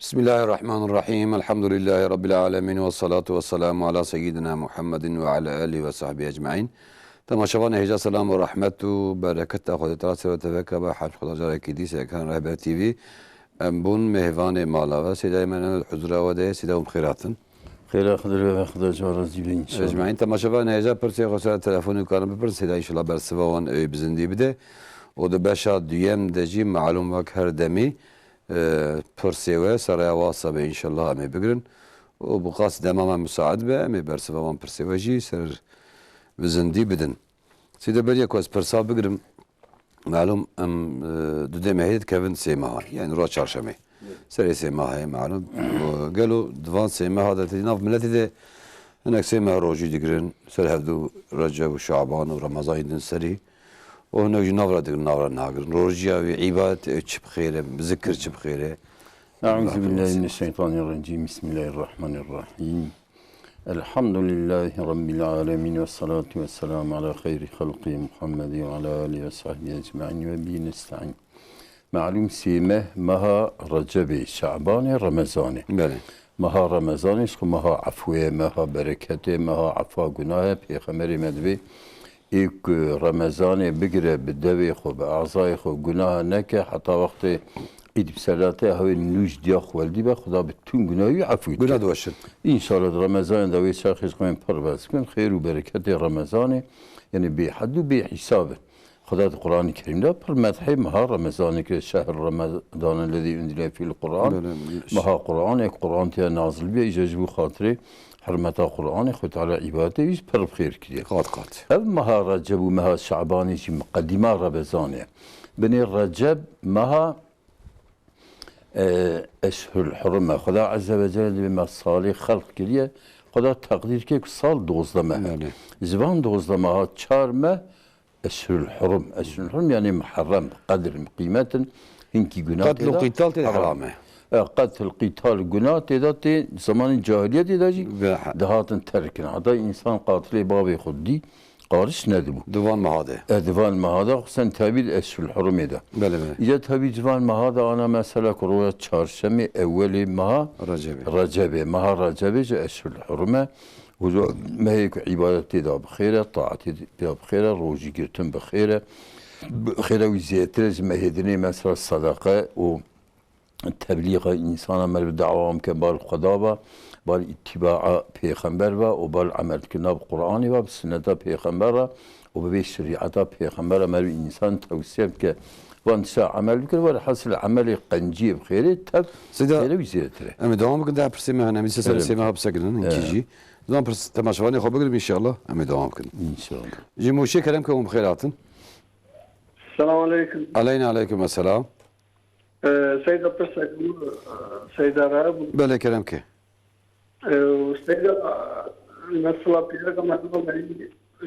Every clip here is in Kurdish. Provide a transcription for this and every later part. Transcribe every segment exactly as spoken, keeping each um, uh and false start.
Bismillahirrahmanirrahim. Elhamdülillahi Rabbil alemin. Ve salatu ve selamu ala seyyidina Muhammedin ve ala alihi ve sahbihi ecmain. Temaşevanê hêja selam û rehmet û bereketa Xwedê tera ser ve teveka be. Hemd Xweda carekî dî ser ekran Rehber T V. Em bûn mêvanê mala ve. Sêdayê me ne huzura we de ye. Sêda hûn bi xêr hatin. Xêra Xwedê ve Xweda cara zî be inşallah. Ecmaîn temaşevanê hêja pirsê xwe ser telefonê karin bipirsin. Sêda inşallah bersiva wan ewê bi zindî bide. Û di beşa duyem de jî malûm wek her demî e, pirsê we seraya wasa be, înşellah em ê bigirin. Û bi qas dema me musaid be, em ê bersiva wan pirsê we jî ser bi zindî bidin. Sîde beriya ku ez pirsa bigirim, malûm em, e, du dê mehê dikevin sê meha, yani roja çarşemê. Serê sê meha ye malûm. Û gelo di van sê meha de tê nav miletê de hinek sê meh rojî digirin, ser hevdu Receb û Şaban û Remezanê din serî. û hinek jî navra digrin, navra nagirin. Rojiya wî îbadet, e, çi bi xêr e, zikir çi bi xêr e. Euzu billahi mineşşeytanirracim. Bismillahirrahmanirrahim. Elhamdülillahi Rabbil alemin ve salatu ve selamu ala hayri halqi Muhammedin ve ala alihi ve sahbihi ecmain ve bihi nesta'in. Malûm sê meh meha Recebê, Şabanê, Remezanê. Belê. Meha Remezanê ji xwe meha efwê ye, meha bereketê, meha efa gunah e. Pêxemberê me dibê ê ku Remezanê bigire bi devê xwe, bi azayê xwe gunah neke, heta wextê îd bi ser de tê, hewê nû ji diya xwe weldî be, Xuda bi tûn gunahê wî efû dike. Gunah diweşin. Înşallah di Remezanê de wê çaxê ji xwe pir rebez bikin. Xêr û bereketê Remezanê, yani bêhed û bêhîsab in. Xuda di Qur'anê Kerîm de pir medhê meha Remezanê kiriye. Şehr Remezan ellezî unzile fîhil Qur'an. Belê. Meha Qur'anê, Qur'an tê nazil bûye, îca ji bo xatirê hurmeta Qur'anê Xwedê Teala îbadetê wî pir bi xêr kiriye. Qat qat. Ev meha Receb û meha Şabanê jî miqedîma Remezanê ye. Binê Receb meha e, Eşhurul Hurum e. Xuda Azze ve Celle dibê me salê xelq kiriye. Xuda teqdîr kir ku sal dozdeh meh e. Belê. Ji van dozdeh meha çar meh Eşhurul Hurum. Eşhurul Hurum yani Muharrem, qedir, qîmet in, hinkî gunah tê de. Qetl û qîtal tê de heram e. E, qetl, qîtal, gunah tê de tê, zemanê cahiliyetê de jî dihatin terkin. Heta însan qatilê bavê xwe dî, qariş nedibû. Di van meha de. E, di van meha de, xusûsen tevî di Eşhurul Hurumê de. Belê, belê. Îca tevî di van meha de ana mesela ku roja çarşemê ewelê meha Recebê. Recebê. Meha Recebê ji Eşhurul Hurum e. Û mehê ku îbadet tê de bi xêr e, taetê tê de bi xêr e, rojî girtin bi xêr e. Bi xêr e wî zêdetir e ji mehê dinê mesela sedeqe û teblîxa însana meriv dawa bike bal Xweda ve, bal îtîbaa pêxember ve û bal emelkirina bi Qur'anê ve, bi sunneta pêxember re û bi vê şerîeta pêxember re meriv însan tewsiye bike. Van tişta emel bikir, welhasil emelê qenciyê bi xêrê tev Seyda, xêre wî zêdetir e. Em ê dewam bikin, daha pirsê me hene, em ê ser Evet. Sê meha bisekinin, hinkî Evet. jî. Dewam pirs temaşevanê xwe bigirim înşallah, em ê dewam bikin. Înşallah. Ji Mûşê kerem ke hûn bi xêr hatin. Selamun aleyküm. Aleyna aleyküm esselam. Ee, Seyda pirsek bû, e, Seyda re bû. Belê kerem ke. Ee, Seyda, e, mesela piyaka mezun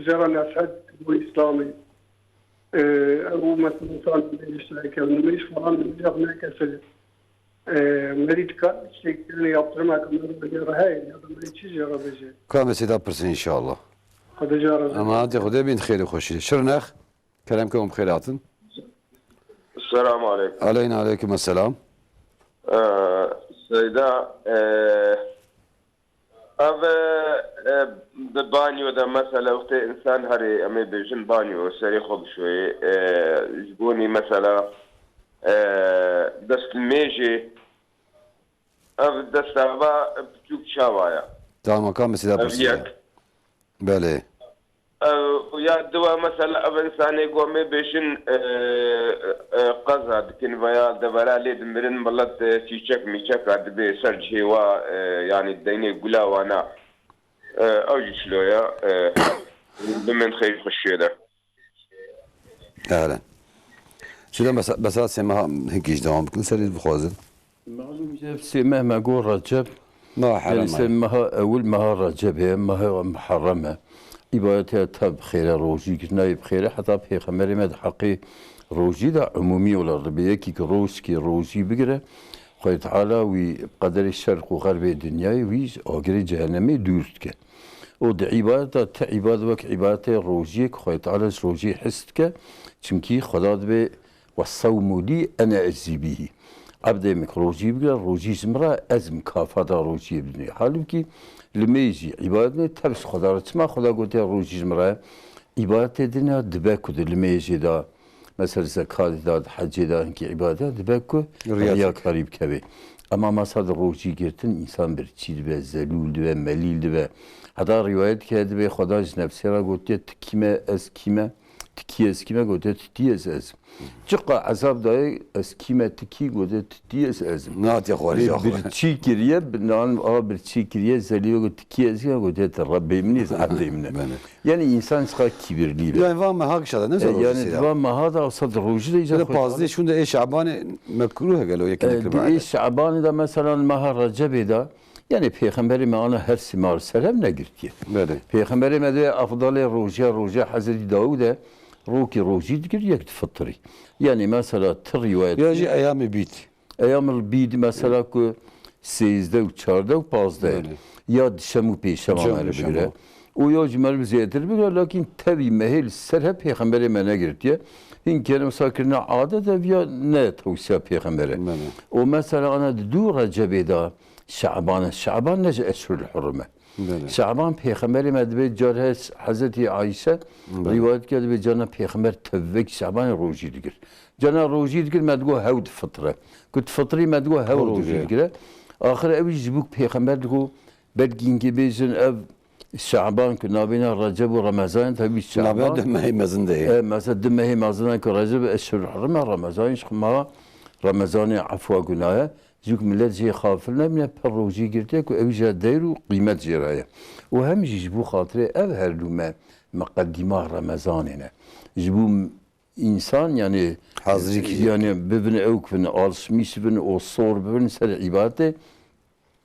jera nefret bu İslam'ı. Ee, bu mesela insan bir işte kevin, hiç falan bir yapmaya kesildi. Ee, Meritka, işte, yani yaptırım hakkında bir hey, ya da bir çiz ya da bir şey. Ka me sêda pirsin înşallah. Hadi cara. Ama hadi Xwedê bin xêr û xweşî. Şirnex. Kerem ke hûn bi xêr hatin. Selamun aleykum. Aleyna aleykum esselam. Ee, Seyda, ee, ev, ee, bi banyo de mesela wextê insan herê, em ê bêjin banyo, serê xwe bişoyê, ee, ji bonî mesela, ee, destmêjê, ev destava piçûk çawa ye? Tamam, ka me sêda Ev pirsî yek. Belê. Ev, ya diwa mesela ev insanê ku em ê bêjin, e, e, qeza dikin veya devera lê dimirin, milet, e, çîçek mîçek a dibê ser cihê wa, e, yani deynê gula wana. E, ew jî çilo ya, e, bimên xêr xweşiyê de. Ehlen. Şöyle mesela, mesela sê meha hinkî ji devam bikin, serî bixwazin. Malûm e, sê meh me got Receb. Meha herem e. Meha ewil meha Receb e, meha Muharrem e. Îbadetê tev bi xêr e, rojî girina yê bi xêr e. Heta Pêxemberê me di heqê rojî de umûmî wila dibê. Yekî ku rojkê rojî bigire, Xwedê Teala wî bi qederê şerq û xerbê dinyayê wî ji agirê cehennemê dûr dike. Û di îbadeta ti îbadet wek îbadetê rojiyê ku Xwedê Teala ji rojiyê his dike. Çimkî Xweda dibê, "Wessewmu lî ene eczî bîhî." Ebdê min ku rojî bigire, rojî ji min re, ez mukafata rojiyê bidinê. Halbuki li mêjî îbadet ne, tev ji Xweda re. Çima Xweda gotiye rojî ji min re? Îbadetê din ya dibe ku di li mêjê de, mesela zekatê de, di hecê de, hinkî îbadet dibe ku Riya riyakarî bikeve. Ema mesela di rojî girtin, însan birçî dibe, zelûl dibe, melîl dibe. Heta riwayet ke dibe Xweda ji nefsê re gotiye, tu kî me, ez kî me? Tikî ez kî me? Gote, tu tî ez ez. Çiqa ezab dayê, ez kî me, tu kî? Gote, tu tî ez ez. Natiye xwarî Bê ca xwe. Birçî kiriye, bi-, nan a birçî kiriye, zelî yo, gote, tikî ez kî me? Gote, tu Rebbê min î, ez ebdê min e. Bene. Yani însan çiqa kibirlî be. Yani van meha kişa da ne E, zor yani olacak ya. Divan meha da olsa di rojî de îca Böyle xwe pazdeh şunda ê Şabanê mekruh gelo yekin E, ekli di ê ba'de. Şabanê de mesela meha Recebê de, yani Pêxemberê me ana her sima li ser hev negirtiye. Bele. Pêxemberê me de efdalê rojiya, rojiya Hezretî Dawûd e, rokî rojî dikir, yek difitirî. Yani mesela ti riwayet Ya jî eyamê bît. Eyamil bîd mesela ku sêzdeh û çardeh û pazdeh. Bele. Ya dişem û pêşema Dişem, me li pêşema. Bigire. Û ya jî me li zêtir bigire, lakin tevî mehê li ser hev Pêxemberê me negirtiye. Hinkê ne wisa kirine adet ev ya ne tewsiya Pêxemberê. Bele. Û mesela ana di dû Recebê de Şaban e. Şaban ne ji Eşhurul Hurum e. Bele. Şaban Pêxemberê me dibê car he Hezretî Ayşe Bele. Rîwayet ke dibê carna Pêxember tevvek Şabanê rojî digir. Carna rojî digir me digo hew difitire. Ku difitirî me digo hew Hew rojî digire. Digire. Axir ew jî ji bo Pêxember digo belkî hinkî bêjin ev Şaban ku nabêna Receb û Remezan tevî Şaban. Nabêna du mehê mezin de ye. E, mesela du mehê mezin de ku Receb Eşhurul Hurum e, Remezan jî xwe meha Remezanê efwa gunaye. Ji ku millet jê xafil nebîne, pir rojî girtiye ku ew jî deyr û qîmet jê re ye. Û hem jî ji bo xatirê ev her du me miqedîma Remezanê ne. Ji bo însan, yani, Hazirî kî. Yani bibin ew ku bin, alışmîş bin, û sor bibin ser îbadetê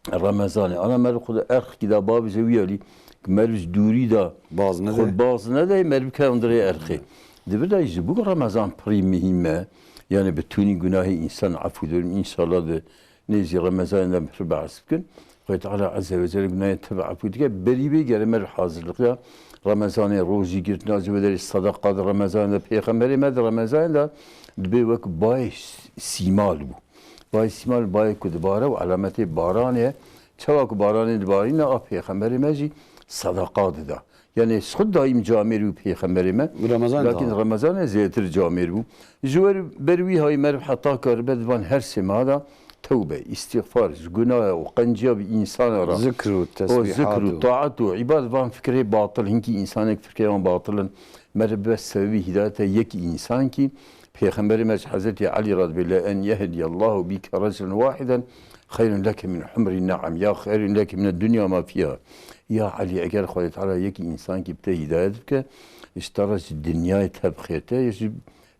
Remezanê. Ana meriv xwe di erxkî de babêje wî alî, ku meriv ji dûrî de Baz nede. Xwe baz nede, meriv bikevin dirê erxê. Di vir de ji bo Remezan pirî muhîm e. Yani bi tûnî gunahê însan efû dibin. Înşallah di nêzî Remezanê de pir behs bikin. Xwedê Teala Azze ve Celle gunahê tev efû dike. Berî vê gere me hazirliq ya Remezanê, rojî girtina, ji wê derê sedeqa di Remezanê de, Pêxemberê me di Remezanê de dibê wek bayê s-, sîmal bû. Bayê sîmal, bayê ku dibare û alametê baranê ye. Çawa ku baranê dibarîne, a Pêxemberê me jî sedeqa dida. Yani ji xwe dayîm camêr û Pêxemberê me. Remezan Lakin da. Remezanê zêtir camêr bû. Ji wer ber wî hayî meriv heta karibe divan her sê meha de tewbe, îstîxfar, ji gunaya û qenciya bi însana re. Zikr û O tesbîhat zikr û û taat û îbad van fikirê batil, hinkî însanek fikirê wan batil in. Meriv be sebebî hîdayeta yekî însan kî Pêxemberê me ji Hezretî Elî re dibê, "Le en yehdiyallahu bike recilen wahiden xeyrun leke min humri ne'em, ya xeyrun leke min dunya ma fiha." Ya Elî, eger Xwedê Teala yekî însankî bi te hîdayet bike, ji te re ji dinyayê te bi xêr te ye, ji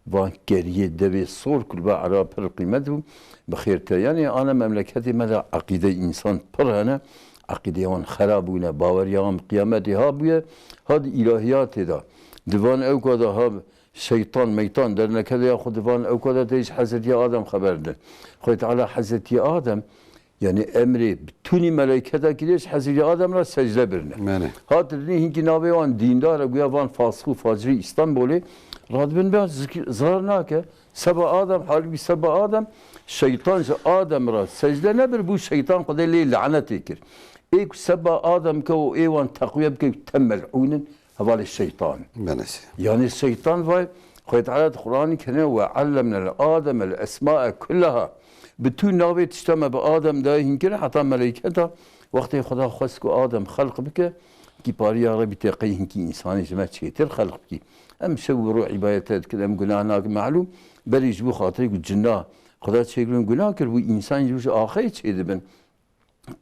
van keriyê devê sor ku li ba Eraba pir qîmet bû, bi xêr te. Yani ana memleketê me de eqîde însan pir hene, eqîdeyê wan xera bûne, baweriya wan bi qiyametê ha bûye, ha di îlahiyatê de. Di van ewka de ha Şeytan meytan derneke de ya xwe divan ew ka de tê ji Hezretî Adem xeber didin. Xwedê Teala Hezretî Adem, yani emrê bi tunî meleyketa kiriye ji Hezretî Adem re secde birine. Mene. Hat dinî hinkî navê wan dîndar e, guya van fasix û facirî Îstanbulê radibin be zik-, zar nake. Seba Adem, halbûkî seba Adem, şeytan ji Adem re secde nebir, bû şeytan Xwedê lê lanetê kir. Ê ku seba Adem ke û ê wan teqwiye bike, te mel'ûn in, hevalê şeytan. Belê. Yani şeytan vay, Xwedê Teala di Qur'anê kene, "Ve allemnel Ademel esma'e kullaha." Bi tu navê tişta me bi Adem dayê hîn kir, heta meleyketa wextê Xweda xwest ku Adem xelq bike, kî pariya Rebî tê qey hinkî însanê ji me çêtir xelq bikî. Em şev û rû îbadete dikin, em gunah nakin, melûm, berî ji bo xatirê ku cinna Xweda çêkirin gunah kir, bû însan ji axê çêdibin.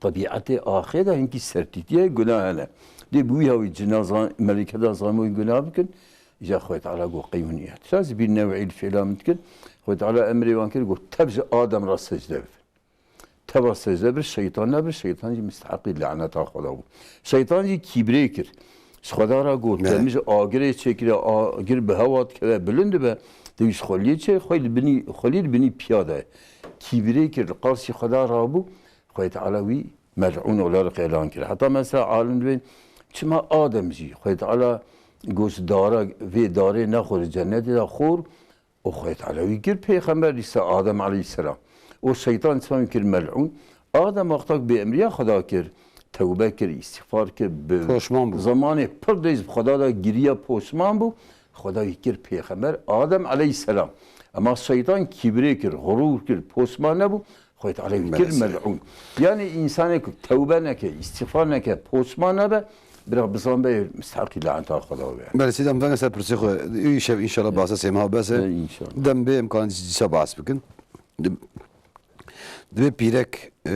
Tebîetê axê de hinkî sertîtiyê gunah hene. Dê bi wî hawî cina zan-, melîketa zanbûyî gunah bikin, îca Xwedê Teala got, qey hûn îtiraz bî new'î li fêla min dikin. Xwedê Teala emrê wan kir, got, tev ji Adem re secde bibin. Teva secde bir, şeytan nebir, şeytan jî misteheqî laneta Xweda bû. Şeytan jî kîbrê kir. Ji Xweda re got, Ne. te min ji agirê çêkiriye, agir bi hewa dikeve, bilind dibe, te wî ji xweliyê çê, xwelî binî, xwelî binî piya de. Kîbrê kir, li qarsî Xweda rabû, Xwedê Teala wî mel'ûn olarak îlan kir. Heta mesela alim dibên, çima Adem jî, Xwedê Teala got, dara, vê darê nexwir, cennetê de xwir, û Xwedê Teala wî kir pêxember, dîsa Adem aleyhisselam. O şeytan çawa kir mel'ûn. Adem wexta ku bêemriya Xweda kir, tewbe kir, îstîxfar kir, bi Poşman bû. Zemanê pir dirêj bi Xweda de giriya poşman bû. Xweda wî kir pêxember Adem aleyhisselam. Ema şeytan kîbrê kir, xurûr kir, poşman nebû. Xwed aleyh kir Belê, sê. Mel'ûn. Yani insanê ku tewbe neke, îstîxfar neke, poşman nebe, bira bizan be mistehqî laneta Xweda be. Belê, sê, dem venge ser pirsê xwe. Îşev inşallah bahsa sê meha bes e. E, inşallah. Dem bê imkanê dîsa bahs bikin. Di-, dibê pîrek, e,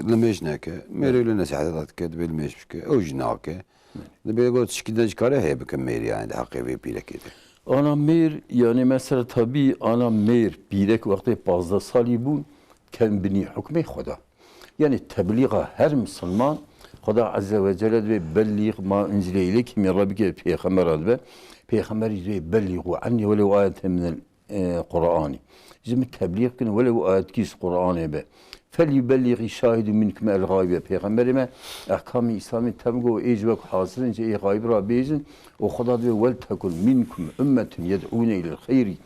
limêj neke. Mêrê li nesiheta dike, dibê limêj bike. Ew jî nake. Dibê got tişkî de ji kare heye bike mêrê, yani di heqê vê pîrekê de. Ana mêr, yani mesela tabî ana mêr, pîrek wextê pazdeh salî bûn, ken binî hukmê Xweda. Yani teblîxa her misilman, Xweda Azze ve Celle dibê bellîx ma unzile ileyke min rabbike pêxembera dibe. Pêxemberî dibê bellîxû ennî welev ayeten minel, e, Qur'anî. Ji min teblîx kin welev ayetkî ji Qur'anê be. Fel yubelliği şahidun minkum el gaybe. Pêxemberê me ehkamê Îslamê tem go ê ji we ku hazir in ji ê gayb re bêjin û Xweda dibê wel tekun minkum ummetun yed'ûne ilel xeyri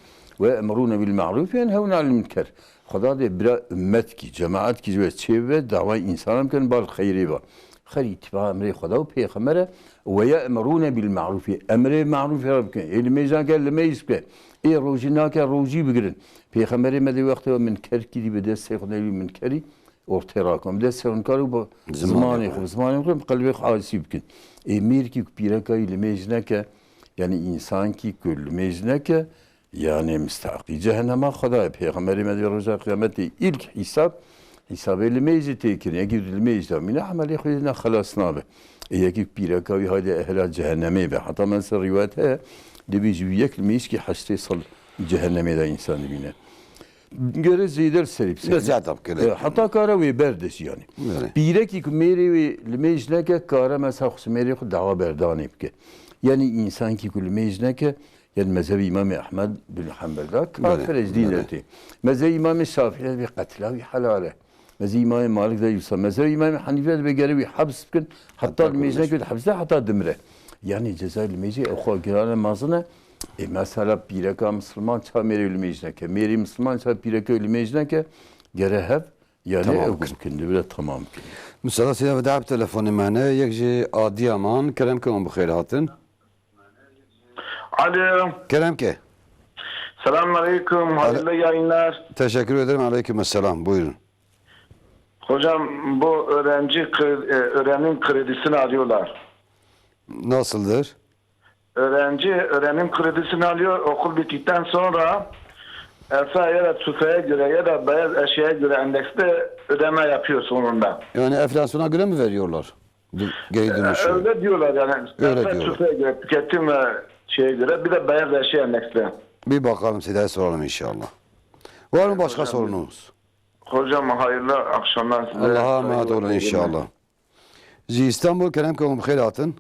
ve ye'murûne bil ma'rûf ve yenhewne anil münker. Xweda dê bira ummetkî, cemaetkî ji we çê bibe, dawayê însanan bikin, bal xeyrê ba. Xer îtîba emrê Xweda û pêxember e. Ve ye'murûne bil ma'rûfî, emrê ma'rûfê re bikin. Ê limêj nake, limêj bike. Ê rojî nake, rojî bigirin. Pêxemberê me dê wextê we minkerkî dî bi destê xwe de wî minkerî ortê rakin. Bi destê xwe nikarî bi Zimanê zimanê xwe. Xwe, bi zimanê xwe, bi qelbê xwe asî bikin. Ê mêrkî ku pîreka wî limêj neke, yani însankî ku limêj neke, yani mistehqî cehennema Xwedayê. Pêxemberê me dê roja qiyametê ilk hîsab, hîsabê limêjê tê kirin. Yekî limêj da mîne emelê xwe ne xelas nabe. Ê yekî pîreka wî hayde ehla cehennemê be. Heta mesela rîwayet heye, dibê ji wî yek limêjkî heştê sal cehennemê de însan dibîne. Gere zêde li serî bi serî. Bi zehda bike, E, lê. Heta kare wê berde jî yani. Belê. Pîrekî ku mêrê wê limêj neke, kare mesela xwe mêrê xwe dawa berdanê bike. Yani însankî ku limêj neke, yani mezhebê Îmamê Ehmed bin Hanbel de Belê, kafir e, ji dîn belê. Dertê. Mezhebê Îmamê Şafî de dibê qetla wî helal e. Mezhebê Îmamê Malik de wisa. Mezhebê Îmamê Henîfe dibê gere wî heps bikin, heta Heta limêj limêj. Neke di hepsê heta dimire. Yani cezayê limêjê ew xwe girane mezin e. Ê mesela pîreka misilman ça mêrê limêj neke? Mêrê misilman ça pîreka limêj neke? Gere hev, yani Tamam ew bikin. Bikin, dibire tamam bikin. Misala sê ve dahab telefonê me hene, yek ji Adiyaman, kerem ke hûn bi xêr hatin. Alo. Kerem ke. Selamun aleyküm, Ale- hayırlı yayınlar. Teşekkür ederim, aleyküm selam, buyurun. Hocam, bu öğrenci kre-, e, öğrenim kredisini arıyorlar. Nasıldır? Öğrenci öğrenim kredisini alıyor, okul bittikten sonra EFA ya da TUFE'ye göre ya da beyaz eşyaya göre endeksli ödeme yapıyor sonunda. Yani enflasyona göre mi veriyorlar? Dü-, geri E, dönüşü. Öyle diyorlar yani. Öyle EFA diyorlar. TUFE'ye göre, tüketim ve şeye göre, bir de beyaz eşya endeksli. Bir bakalım, Seda'ya soralım inşallah. Var mı başka Hocam, sorunuz? Hocam, hayırlı akşamlar size. Allah'a emanet olun inşallah. Ji Îstanbul, kerem ke hûn bi xêr hatin.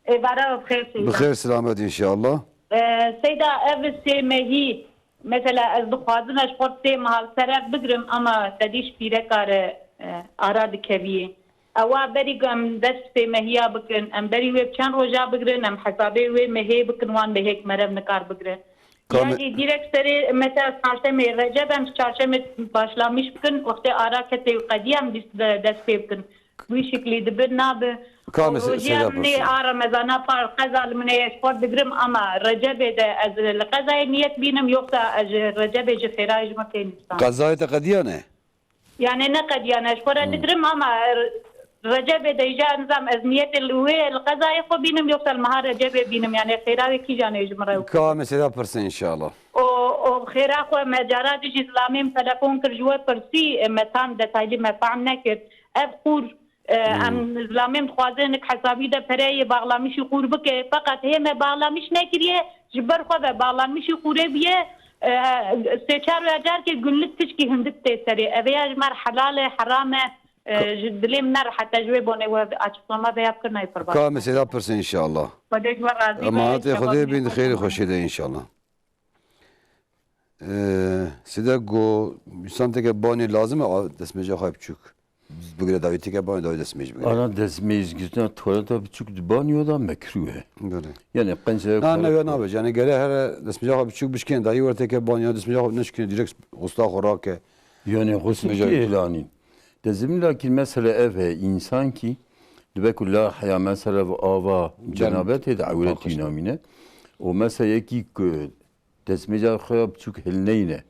Êvara bi xêr, Seyda. Bi xêr selamet inşallah. Ee, Seyda, ev sê mehî, mesela ez dixwazim ez xwe sê meha li ser ev bigirim, ama te dî ji pîreka re, e, ara dikeviyê. Ewa berî ku em dest sê mehiya bikin, em berî wê bi çend roja bigirin, em hesabê wê mehê bikin, wan mehêk merev nikar bigire. Ka me- Yanî direkt serê mesela çarşemê Receb em çarşemê başlamiş bikin, wextê ara kesê û qediya em dîs de-, dest pê bikin. Wî şiklî dibi nabi. Ka me se-, Rojiya seyda min ê pirsin. A Remezana par qeza li min ê ez xort digirim, ama Recebê de ez li qezayê niyet bînim, yoksa ez ji Recebê ji xêra ji min tê nîsan. Qezayê te qediya ne? Yani ne qediya ne, ji xwe re Hmm. digirim, ama Re-, Recebê de îja nizam ez niyetê li wê li qezayê xwe bînim, yoksa li meha Recebê bînim, yani xêra wê kîjan ê ji min re. Ka me seyda pirsin inşallah. O, o xêra xwe me cara dijî zilamê min telefon kir, ji we pirsî, e, me tam detaylı me fehm nekir. Ev qûr, e, Hmm. em zilamê min dixwaze nik hesabî de pereyê bağlamışî qûr bike, feqet hê me bağlamış nekiriye, ji ber xwe ve bağlanmişî qûrê bûye, e, sê çar wê carkê günlük tişkî hindik tê serê. Ev ya ji me re helal e, heram e, e, Ka- ji dilê min nerehet e, ji wê bonê we açıklama veya bikir nayê qurban. Ka me seyda pirsin inşallah. Xwedê ji we razî be. Emanetê Xwedê bin, xêrê xweşê de inşallah. Ee, Sêda go, însan têke banê lazim e, a, destmêja xwe biçûk bigire dawî, têke banê dawî destmêj bigire. Ana destmêj girtina tuwaleta biçûk di banyo da mekrûh e. Belê. Yani qenc Na, ne, ya nabe. Yani gere here destmêja xwe biçûk bişkên, dayî were têke banyo, destmêja xwe neşkine, direkt xusta xwe rake. Yani xusûl Mecayî. Tê hêlanîn. De zimlakî mesele ev e, însan kî dibe ku la heya mesela ava cenabetê de ewretî namîne. O mesela yekî ku destmêca xwe ya biçûk hilneyne.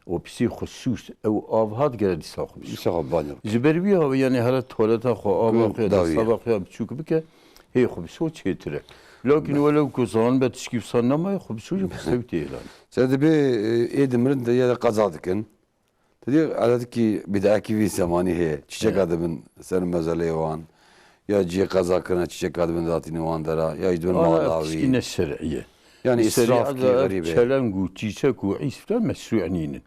O pisî xusûs ew av hat gere dîsa xwe biçûk. Dîsa xwe banyo. Ji ber wî havê yani here tuvaleta xwe, ava xwe, dawî. Destava xwe ya biçûk bike, hê xwe biçû çêtir e. Lakin welew ku zan be tişkî wisa nemaye, xwe biçû jî xwe sew tê hêlanîn. Ser dibê, e, ê dimirin de ya de qeza dikin. Te dî edetkî bid'ekî vî zemanî heye. Çiçeka dibin ser mezeleyê wan. Ya cihê qeza kirine çiçeka dibin datîne wan dera. Ya jî dibin mala wî. Tişkî ne şer'î ye. Yani israf kî xerîb e. Çeleng û çîçek û îsfra meşrû nînin.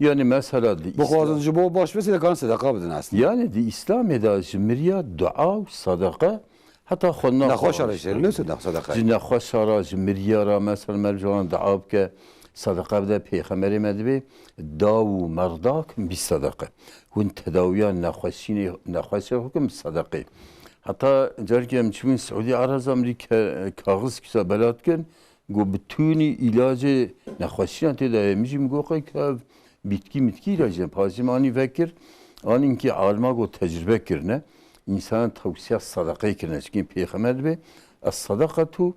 Yani mesela di Bixwazin ji bo baş bes dikarin sedeqa bidin aslında. Yani di Îslamê de ji miriya dua û sedeqa Heta xwe nexweş re jî ne sedeqa. Ji nexweşa re, ji miriya re, mesela meriv ji wan dua bike, sedeqa bide, pêxemberê me dibê daw û merdak bi sedeqe. Hûn tedawiya nexweşînê, nexweşê xwe kin bi sedeqê. Heta carkê em çûbûn Siûdî Ereb, em rî ke-, kaxiz kisa bela dikin, got bi tûnî îlacê nexweşîna tê de ye. Min jî min got qey ka ev Bitkî mitkî re jî pajî me anî vekir, anîn kî alima got tecrube kirine. Însanan tewsiya sedeqeyê kirine. Çikî pêxemer dibê, "Es-sedeqetu,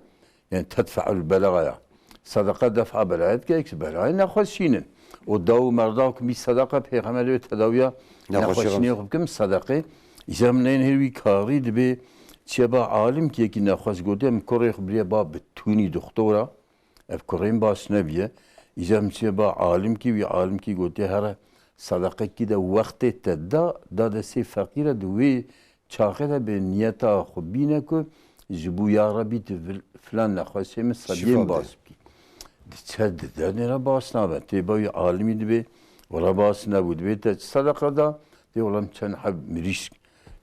yani tedfe'ul belaya." Sedeqe def'a belaya dike, ki belayê nexweşînin. O daw û merdak mî sedeqe pêxemer dibê tedawiya nexweşînê xwe bikim sedeqê. Îca min neyên hêr wî karî dibê çiye ba alim ki yekî nexweş gotiye, min kurê xwe biriye ba bi tûnî doxtora. Ev kurên baş nebiye. Îca min çiye ba alimkî, wî alimkî gotiye, here sedeqekî de wextê te da, da destê feqîre, di wê çaxê de bi niyeta xwe bîne ku ji bo ya Rebî tu fil-, filan nexweşê min sediyên baş bikî. Diçe dide nêra baş nabe. Tê ba wî alimî dibê, wela baş nebû. Dibê te çi sedeqa da? Dê wela min çend heb mirîşk,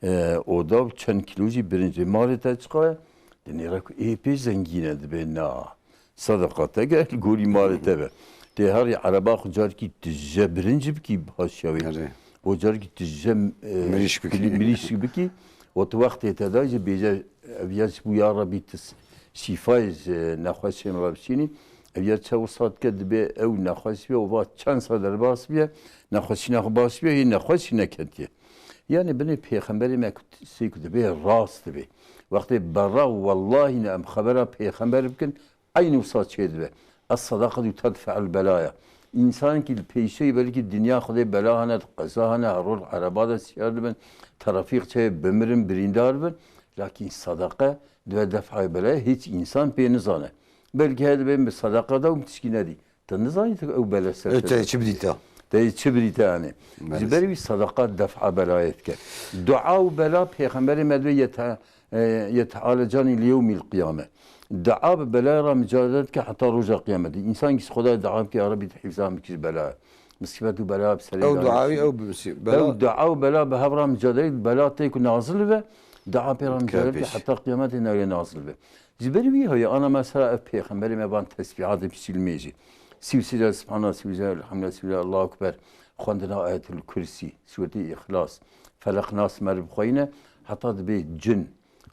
e, oda û çend kîlo jî birincê malê te çiqa ye? Di nêra ku ê pê zengîn e, dibê na. Sedeqa te ge li gorî malê te be. Tê herî ereba xwe carkî tije birinc bikî, haşiya wê. Erê. O carkî tije, e, mirîşk bikî. Mirîşk bikî. O tu wextê te da jî bêje, ev ya ji bo ya Rebî tu s-, şîfayê ji nexweşên re bişînî. Ev ya çew sat ke dibe ew nexweş be, o va çend sal derbas biye, nexweşîna xwe baş biye, hê nexweşî neketiye. Yani binê pêxemberê me ku sê ku dibe rast dibe. Wextê berra wellahî ne em xebera pêxember bikin, Eynî wisa çêdibe. Es-sedeqetu tedfe'ul belaya. Însanekî li pêşeyî belkî dinya Xwedê bela hene, qeza hene, her roj ereba de siyar dibin, trafîk çeye bimirin, birîndar bin. Lakîn sedeqe dibe def'ayê belayê, hiç însan pê nizane. Belkî heye dibê min bi sedeqe da û min tişkî nedî. Te nizanî tu ew bele ser te. Te çi bidîta? Te çi bidîta yani? Ji ber wî sedeqa def'a belayê dike. Dua û bela pêxemberê me dibê yete-, e, yet'alecanî li yewmîl qiyame. Dua bi belayê re micadele dike heta roja qiyametê. Însan kî ji Xwedayê dua bike, ya Rebî tu hifza min bikî ji belaya. Misîbet û bela bi serê Ew dua wî, ew bi misî-, bela. Ew dua û bela bi hev re micadele, bela tê ku nazil dibe, dua pê re micadele dike heta qiyametê newê nazil dibe. Ji ber wî heye ana mesela ev pêxemberê me van tesbîhatê pişîlmê jî. Sî û sê car Subhanallah, sî û sê car Elhamdülillah, sî û sê car Allahu Ekber, xwendina Ayetul Kursî, Sûretê Îxlas, Feleq, Nas meriv xweyne, heta dibê cin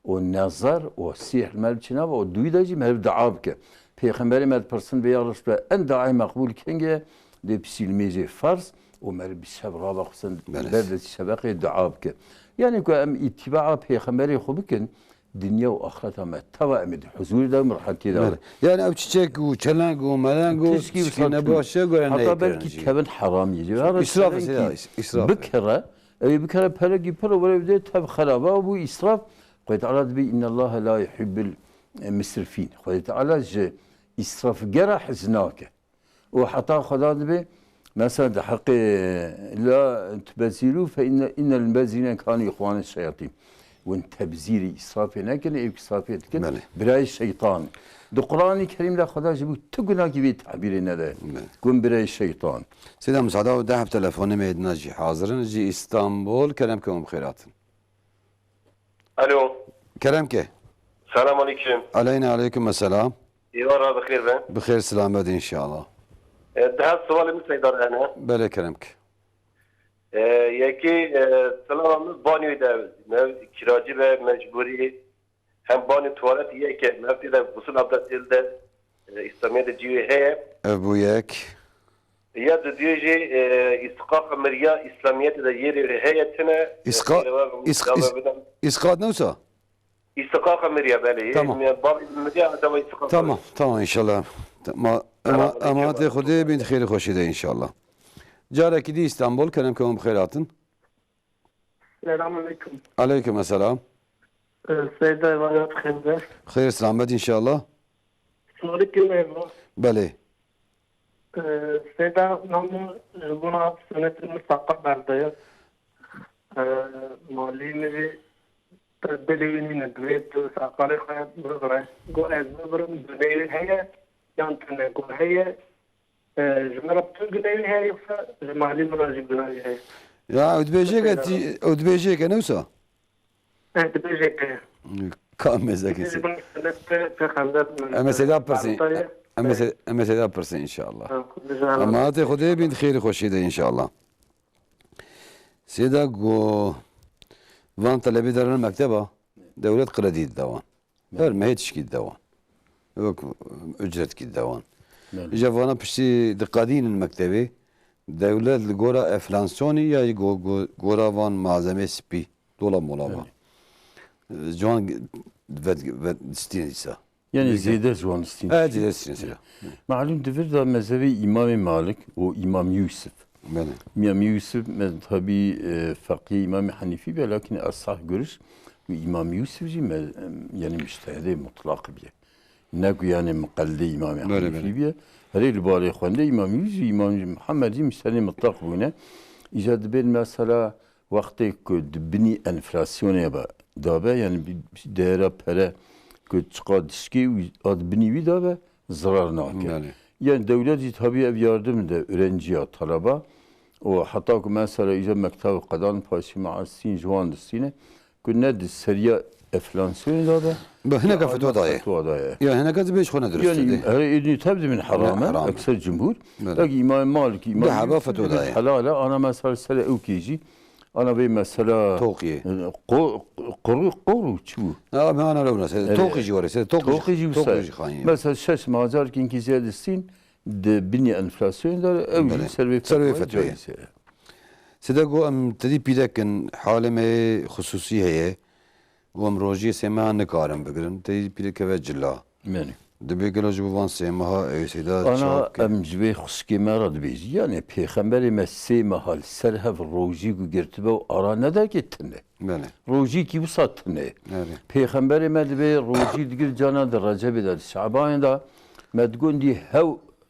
û nezar û sîhr meriv çênabe û dûyî de jî meriv dua bike. Pêxemberê me dipirsin vê ya Resulullah, en duayê meqbûl kengê ye? Dê pişîlmê jê ferz û meriv bi şev rabe xwe sen ber destî şebeqê dua bike. Yani ku em îtîbaa pêxemberê xwe bikin, Dinya û axireta me teva em ê di huzûrê de û rehetiyê de. Bele. Yani ev çiçek û çeleng û meleng û tişkî nebaş e, gore neyê. Heta belkî kevin heramî ye. Îsraf e, îsraf e. Bikire, ew ê bikire pelekî pir û were bide tev xeraba û bû îsraf. Xwedê Teala dibê, "Innallaha la yuhibbul, e, musrifîn." Xwedê Teala ji îsrafgera hez nake. Û heta Xweda dibê, mesela di heqê la tubezîrû fe inne, innel mubezîrîne kanu îxwane şeyatîn. Win tebzîrî, îsrafê nekin, êk îsrafê dikin, belê, birayê şeytan. Di Quranê Kerîm de Xweda ji bo tu gunakî vê tabîrê nede. Belê. Gun birayê şeytan. Seyda Musada û deh telefonê me dina jî hazir in. Ji Îstanbul, kerem ke hûn bi xêr hatin. Alo. Kerem ke. Selam aleyküm. Aleyna aleyküm selam. Êvar, bi xêr be. Bi xêr selamet inşallah. E, daha sualê min Seyda hene. Belê kerem ke. E, yekê, e, selam min banyoyê de, me kiracî be mecburî. Hem banyo tuwalet yek e, me tê de gusul abdest de, e, İslamiyet de cihê heye. Ev bû yek. Ya dudiyê jî, e, îstiqaqa miriya îslamiyetê de yê rê heye tine. Îsqa-, Xêre we îsq-, dame îsq-, bidan. Îsqat ne wisa? Îstiqaqa miriya, belê. Tamam. Yê bavê miriya, dama îstiqaqa Tamam, miriya. Tamam, inşallah. Tamam. Ema-, Selam aleyküm. Emanetê Xwedê bin xêr xweşî de inşallah. Carekî dî Îstanbul, kerem ke hûn bi xêr hatin. Selam aleyküm. Aleyküm selam. Ee, Seyda, emanat xêr be. Xêr selamet inşallah. Sorî kim eva? Belê. Ee, Seyda, namı, e, buna sünnetin mutlaka berdeye. Ee, Malî mi jî bilî nîne, divê tu saqalê xwe bibire. Got ez bibirim, guneyê heye, yan tune? Got heye. E, ji min re tu guneyê heye, yoksa ji malî min re jî gunayê heye? Ya, ew dibêje ke tî-, ew dibêje ke ne wisa? E, dibêje ke. Ka mêzekê Dibêje se. Bin sünnet pe-, pêxember min. Em ê Seyda pirsin. Arta ye. Em ê Se-, em ê Seyda pirsin inşallah. Ha, Xwedê ji Emanetê Xwedê bin xêr xweşî de inşallah. Sêda go van telebî derin mekteba, dewlet kredî dide wan. Her mehê tişkî dide wan. Wek ücretkî dide wan. Belê. Îja vana piştî diqedînin mektebê, dewlet li gora enflasyonî ya go-, go-, gora van malzemê spî, dola mola va. Belê. Ciwan vet, vet distîne dîsa. Yani Peki. Zêde ji wan distîn. Evet, zêde distîn, zêde. Malum di vir de mezhebê Îmamê Malik û Îmam Yûsif. Belê. Îmam Yûsif mezhebî, e, feqî Îmamê Henîfî be, lakin esah görüş û Îmam Yûsif jî me-, yani müçtehidê mutlaq biye. Ne ku yani muqellidê Îmamê Belê, Henîfî belê. Biye. Herê li barê xwendê Îmam Yûsif, Îmam Muhammed jî müçtehidê mutlaq bûne. Îca dibên mesela Wextê ku di binî enflasyonê be, dabe, yani bi-, bi-, değera pere ku çiqa dişkê û a di binî wî dabe, zirar nake. Belê. Yani dewlet jî tabii ev yardım de öğrenciya, taleba, û heta ku mesela îca mektab qedan paşî maasîn ji wan distîne, ku ne di seriya enflasyonê dabe, Bi hineka ya fetwa daye. Fetwa daye. Ya hineka dibê ji xwe ne dirust Yani, e. Herê êdî tev dibin heram e, Heram e. Ekser cumhur. Belê. Belkî Îmam Malik, Îmam Deheba Yûsif fetwa dibin daye. Helal e, ana mesela li ser ew kê jî, ana vê mesela Toqiyê. Qo-, quru, quru çi bû? Ya, me ana rewna, se-, Evet. Toqî jî were, se-, Toqî jî, Toqî jî Toqî wisa. Jî xayîn. Mesela şeş macar kinkî ziyade sîn, di binî enflasyonê de ew jî Belê. Ser vê Ser vê fetwayê fetwayê. Cayîz e. Sêda go em tedî pîrek in, halê me xusûsî heye. Û em rojiyê sê meha nikarin bigirin, teyî pîrê keve cila. Belê. Dibê gelo ji bo van sê meha ew sêda Ana çawa bike? Em ji vê xwişkê me re dibêjî. Yani pêxemberê me sê meha li ser hev rojî ku girtibe û ara nedake tune. Belê. Rojîkî wisa tune. Belê. Pêxemberê me dibê rojî digir cana di Recebê de, di Şabanê de me digundî hew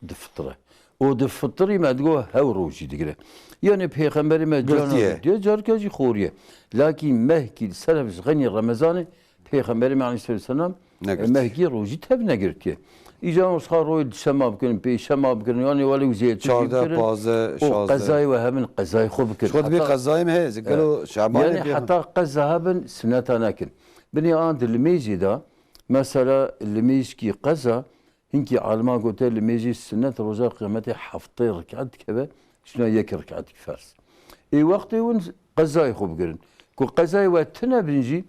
difitire. Û di fitrî me digo hew rojî digire. Yani pêxemberê me cana Girtiye. Girtiye, carka jî xoriye. Lakî mehkî li ser hev ji xenî Remezanê pêxemberê me aleyhisselam Negirtiye. Mehkî rojî tev negirtiye. Îca wisa royê dişema bikirin, pêşema bikirin, yani welê û zêtirkî Çardeh, bikirin. Pazdeh, Û şazdeh. Qezayê we hebin, qezayê xwe bikirin. Xwe dibê Heta qezayê me heye, gelo Evet. Şabanê Yani pê- heta qeza hebin, suneta nekin. Binê an di limêjê de, mesela limêjkî qeza, Hinkî alima gote, li mêjî sinet roja qiymetê heftê rik'et dikeve, şuna yek rik'et ferz. Ê wextê hûn qezayê xwe bigirin. Ku qezayê we tune bin jî,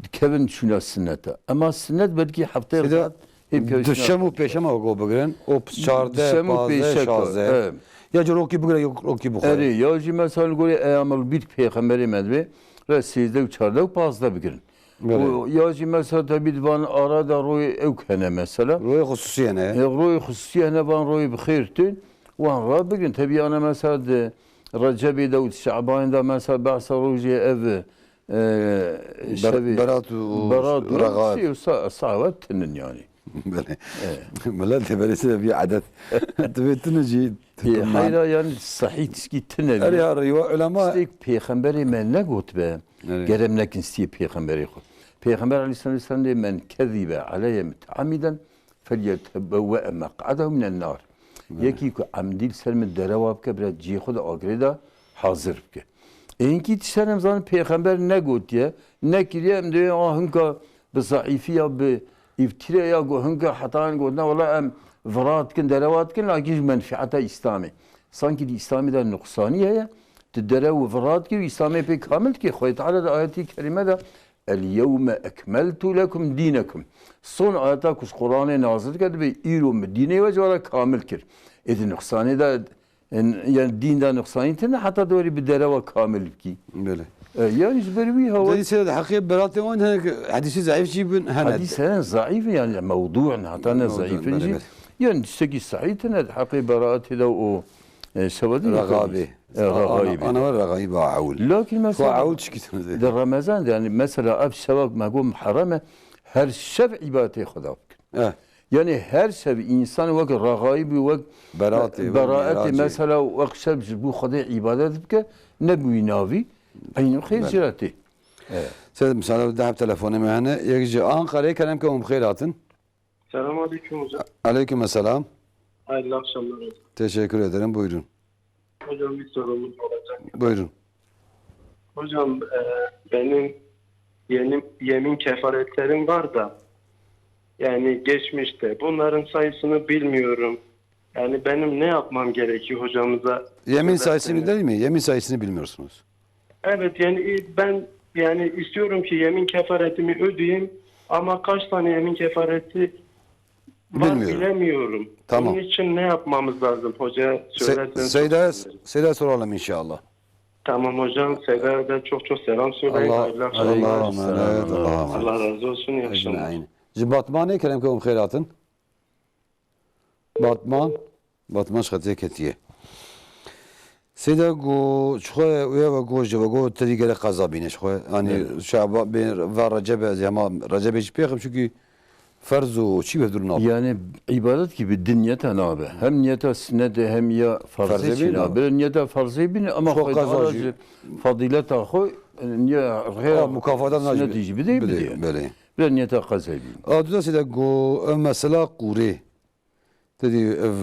dikevin şuna sinete. Ema sinet belkî heftê Sêde, rik'et hê bikeve şuna duşem û pêşema go bigirin. O çardeh, Duşem û pazdeh, pêşeka, şazdeh. Evet. Ya ci rokî bigire, yok rokî bixwe. Erê, ya jî mesela li gorî eyamil bît pêxemberê me divê, re sêzdeh û çardeh û pazdeh bigirin. Belê. Û ya jî mesela tebî di van ara de royê ewk hene mesela. Royê xusûsî hene. E, royê xusûsî hene, van royê bi xêr tên, wan rabigirin. Tebî ana mesela di Recebê de û di Şabanê de mesela behsa rojê ev, e, Ber-, şevê Berat û Berat û Regar. Sê û sa-, sawa tinin yani. Belê. Evet. Millet de belê sê bir adet. Tibê tine jî Ê, Tamam. Heyra yani sahî tişkî tine Erê bî. Ya rîwa ulema Tiştek pêxemberê me negotibe, Erê. Gerem nekin stiyê pêxemberê xwe. Pêxember aleyhisselam dê men kezibe aleyye müteamiden felyetebewwe meq'adehu minen nar. Erê. Yekî ku emdî li ser min derewa bike, bira cihê xwe de agirê de hazir bike. Ê hinkî tişt hene em zanin pêxember negotiye, nekiriye, em dê a hinka bi zaîfiya, bi îftîreya ku hinka heta hin gotina wela em vira dikin, derewa dikin, lakî ji menfieta Îslamê. Sankî di Îslamê de nuqsanî heye, tu derew û vira dikî û Îslamê pê kamil dikî. Xwedê Teala di ayetî kerîme de, "El yewme ekmeltu lekum dînekum." Son ayeta ku ji Quranê nazil dike, dibê, "Îro min dînê we ji we re kamil kir." Ê di nuqsanê de En-, yani dîn de nuqsanî tine, heta dorî bi derewa kamil bikî. Belê. E, yani ji ber wî hawa Dayî seyda di heqê beratê wan hinek hedîsî zeîf jî bin, hene. Hedîs hene zeîf, yani mewdû ne, heta ne Mewdû, zeîf in belê, jî. Belê. Yani tiştekî sehîh tine di heqê beraatê de û, e, şewedî Rexabî. E, Rexabî. Ana, ana var Rexabî ba Ewl. Lakin mesela Xwe Ewl çikî tine. Di Remezan de, yani mesela ev şeva me got Muharrem e, her şev îbadetê Xweda bikin. Eh. Yani her şev însan wek Rexayî bû, wek Beratê, wek Beratê, Mîracê. Mesela wek şev ji bo Xwedê îbadet bike, ne bi wî navî, eynî xêr Belê. Ciratê. Evet. Seyda, misal, deh telefonê me hene. Yek ji Ankara'yê kerem ke hûn bi xêr hatin. Selam aleyküm hocam. Aleyküm selam. Hayırlı akşamlar hocam. Teşekkür ederim. Buyurun. Hocam bir sorumuz olacak. Buyurun. Hocam, e, benim yemin, yemin kefaretlerim var da, yani geçmişte, bunların sayısını bilmiyorum. Yani benim ne yapmam gerekiyor hocamıza Yemin sayısını söylerseniz? Değil mi? Yemin sayısını bilmiyorsunuz. Evet, yani ben yani istiyorum ki yemin kefaretimi ödeyeyim ama kaç tane yemin kefareti var Bilmiyorum. Bilemiyorum. Tamam. Bunun için ne yapmamız lazım hoca? Se-, söylerseniz çok Seyda, sevinirim. Seyda soralım inşallah. Tamam hocam. Seyda'ya da çok çok selam söyleyin. Allah, Hayırlı akşamlar. Allah'a emanet, Allah'a emanet. Allah razı olsun. İyi akşamlar. Ecmaîn. Ji Batmanê kerem ke hûn xêr hatin. Batman, Batman ji xetê ketiye. Seyda go, çixwe wê ve go, ji ve go, terî gere qeza bîne çixwe. Hani Evet. Şaba-, bê, va Recebe, ez hema Recebe jî pêxim, çünkü ferz û çi ve dur nabe. Yani ibadet gibi din niyeta nabe. Hem niyeta sünnete hem ya farzê Farzê çi bîne. Nabe. Niyeta farzê bîne ama Çok xwe qeza dara jî. Ji fadileta xwe, niye Ha, rêya mukafata nabe. Sünnetî jî bide, Bide, bide. Belê. Bir niyeta qeza bîne. A, tu da Seyda go, ev mesela qûrê. Te dî ev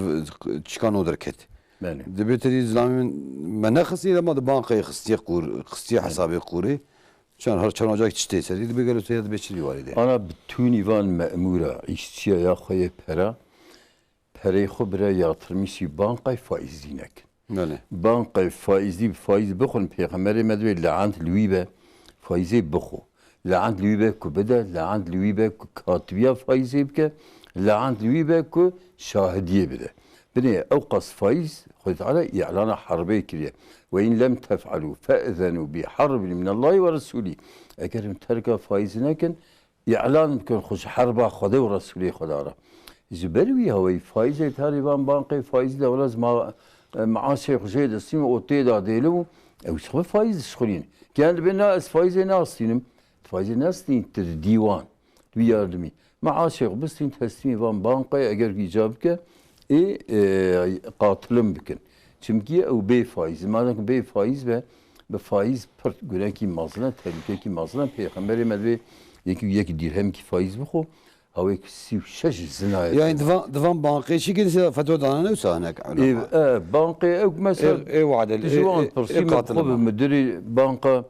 çikan o derket. Belê. Dibê te dî zilamê min me nexistî, ama di bankayê xistiye qûr, xistiye Belê. Hesabê qûrê. Çend her çend ocak çi tê serî, dibê gelo te ya dibê çi dî warê de. Ana bi tûnî van memûra, îşçiya ya xwe yê pera, perê xwe bire yatırmîşî bankay faîzî nekin. Belê. Bankay faîzî bi faîz bixwin, Pêxemberê me dibê leant li wî be, faîzê bixwe. Leant li wî be ku bide, leant li wî be ku katibiya faîzê bike, leant li wî be ku şahidiyê bide. Binê ew qas faîz, Xwedê Teala îlana herbê kiriye. "Ve in lem tef'alû fe'zenu bi harbin minallahi ve resûlî." Eger em terka faîz nekin, îlan bikin xwe ji herba Xwedê û Resûlê Xweda re. Ji ber wî heweyî faîzê tarî van bankê faîzî de wela ez ma-, e, maaşê xwe jê destîm û tê da dêlim û ew ji xwe faîz dişxulîn. Kiyan dibê na ez faîzê nastînim. Faîzê nastîn tu didî wan. Wî yardimî. Maaşê xwe bistîn teslîmê van bankayê eger ku îcab bike, ê, e, qatilim bikin. Çimkî ew bê faîz. Madem ku bê faîz be, bi faîz pir gunekî mezin e, tehlûkekî mezin e. Pêxemberê me divê yekî yek dîrhemkî faîz bixwe, hawê ku sî û şeş zina ye. Yani divan, divan bankê çi kir, fetwa dana ne wisa hinek Ê, ulema? E, bankê ew mesela Ê, ê wade, tu ji ê, wan ê, pirsî ê me qatilim xwe bi e. Müdürê banka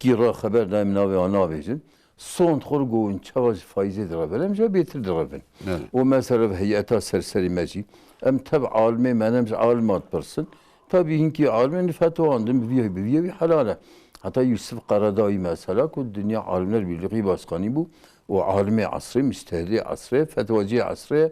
kî re xeber dayim navê wan nabêjin. Sond xwe got, hûn çawa ji faîzê direvin? Em jî bêtir direvin. Evet. Û mesela heyeta serserî me jî, em tev alimê me, em ji alima dipirsin. Tabî hinkî alimên fetwa din bi vî, bi vî, vî helal e. Heta Yusuf Qaradawî mesela ku Dinya Alimler Birliği Başkanî bû û alimê esrê, mujtehidê esrê, fetvaciyê esrê,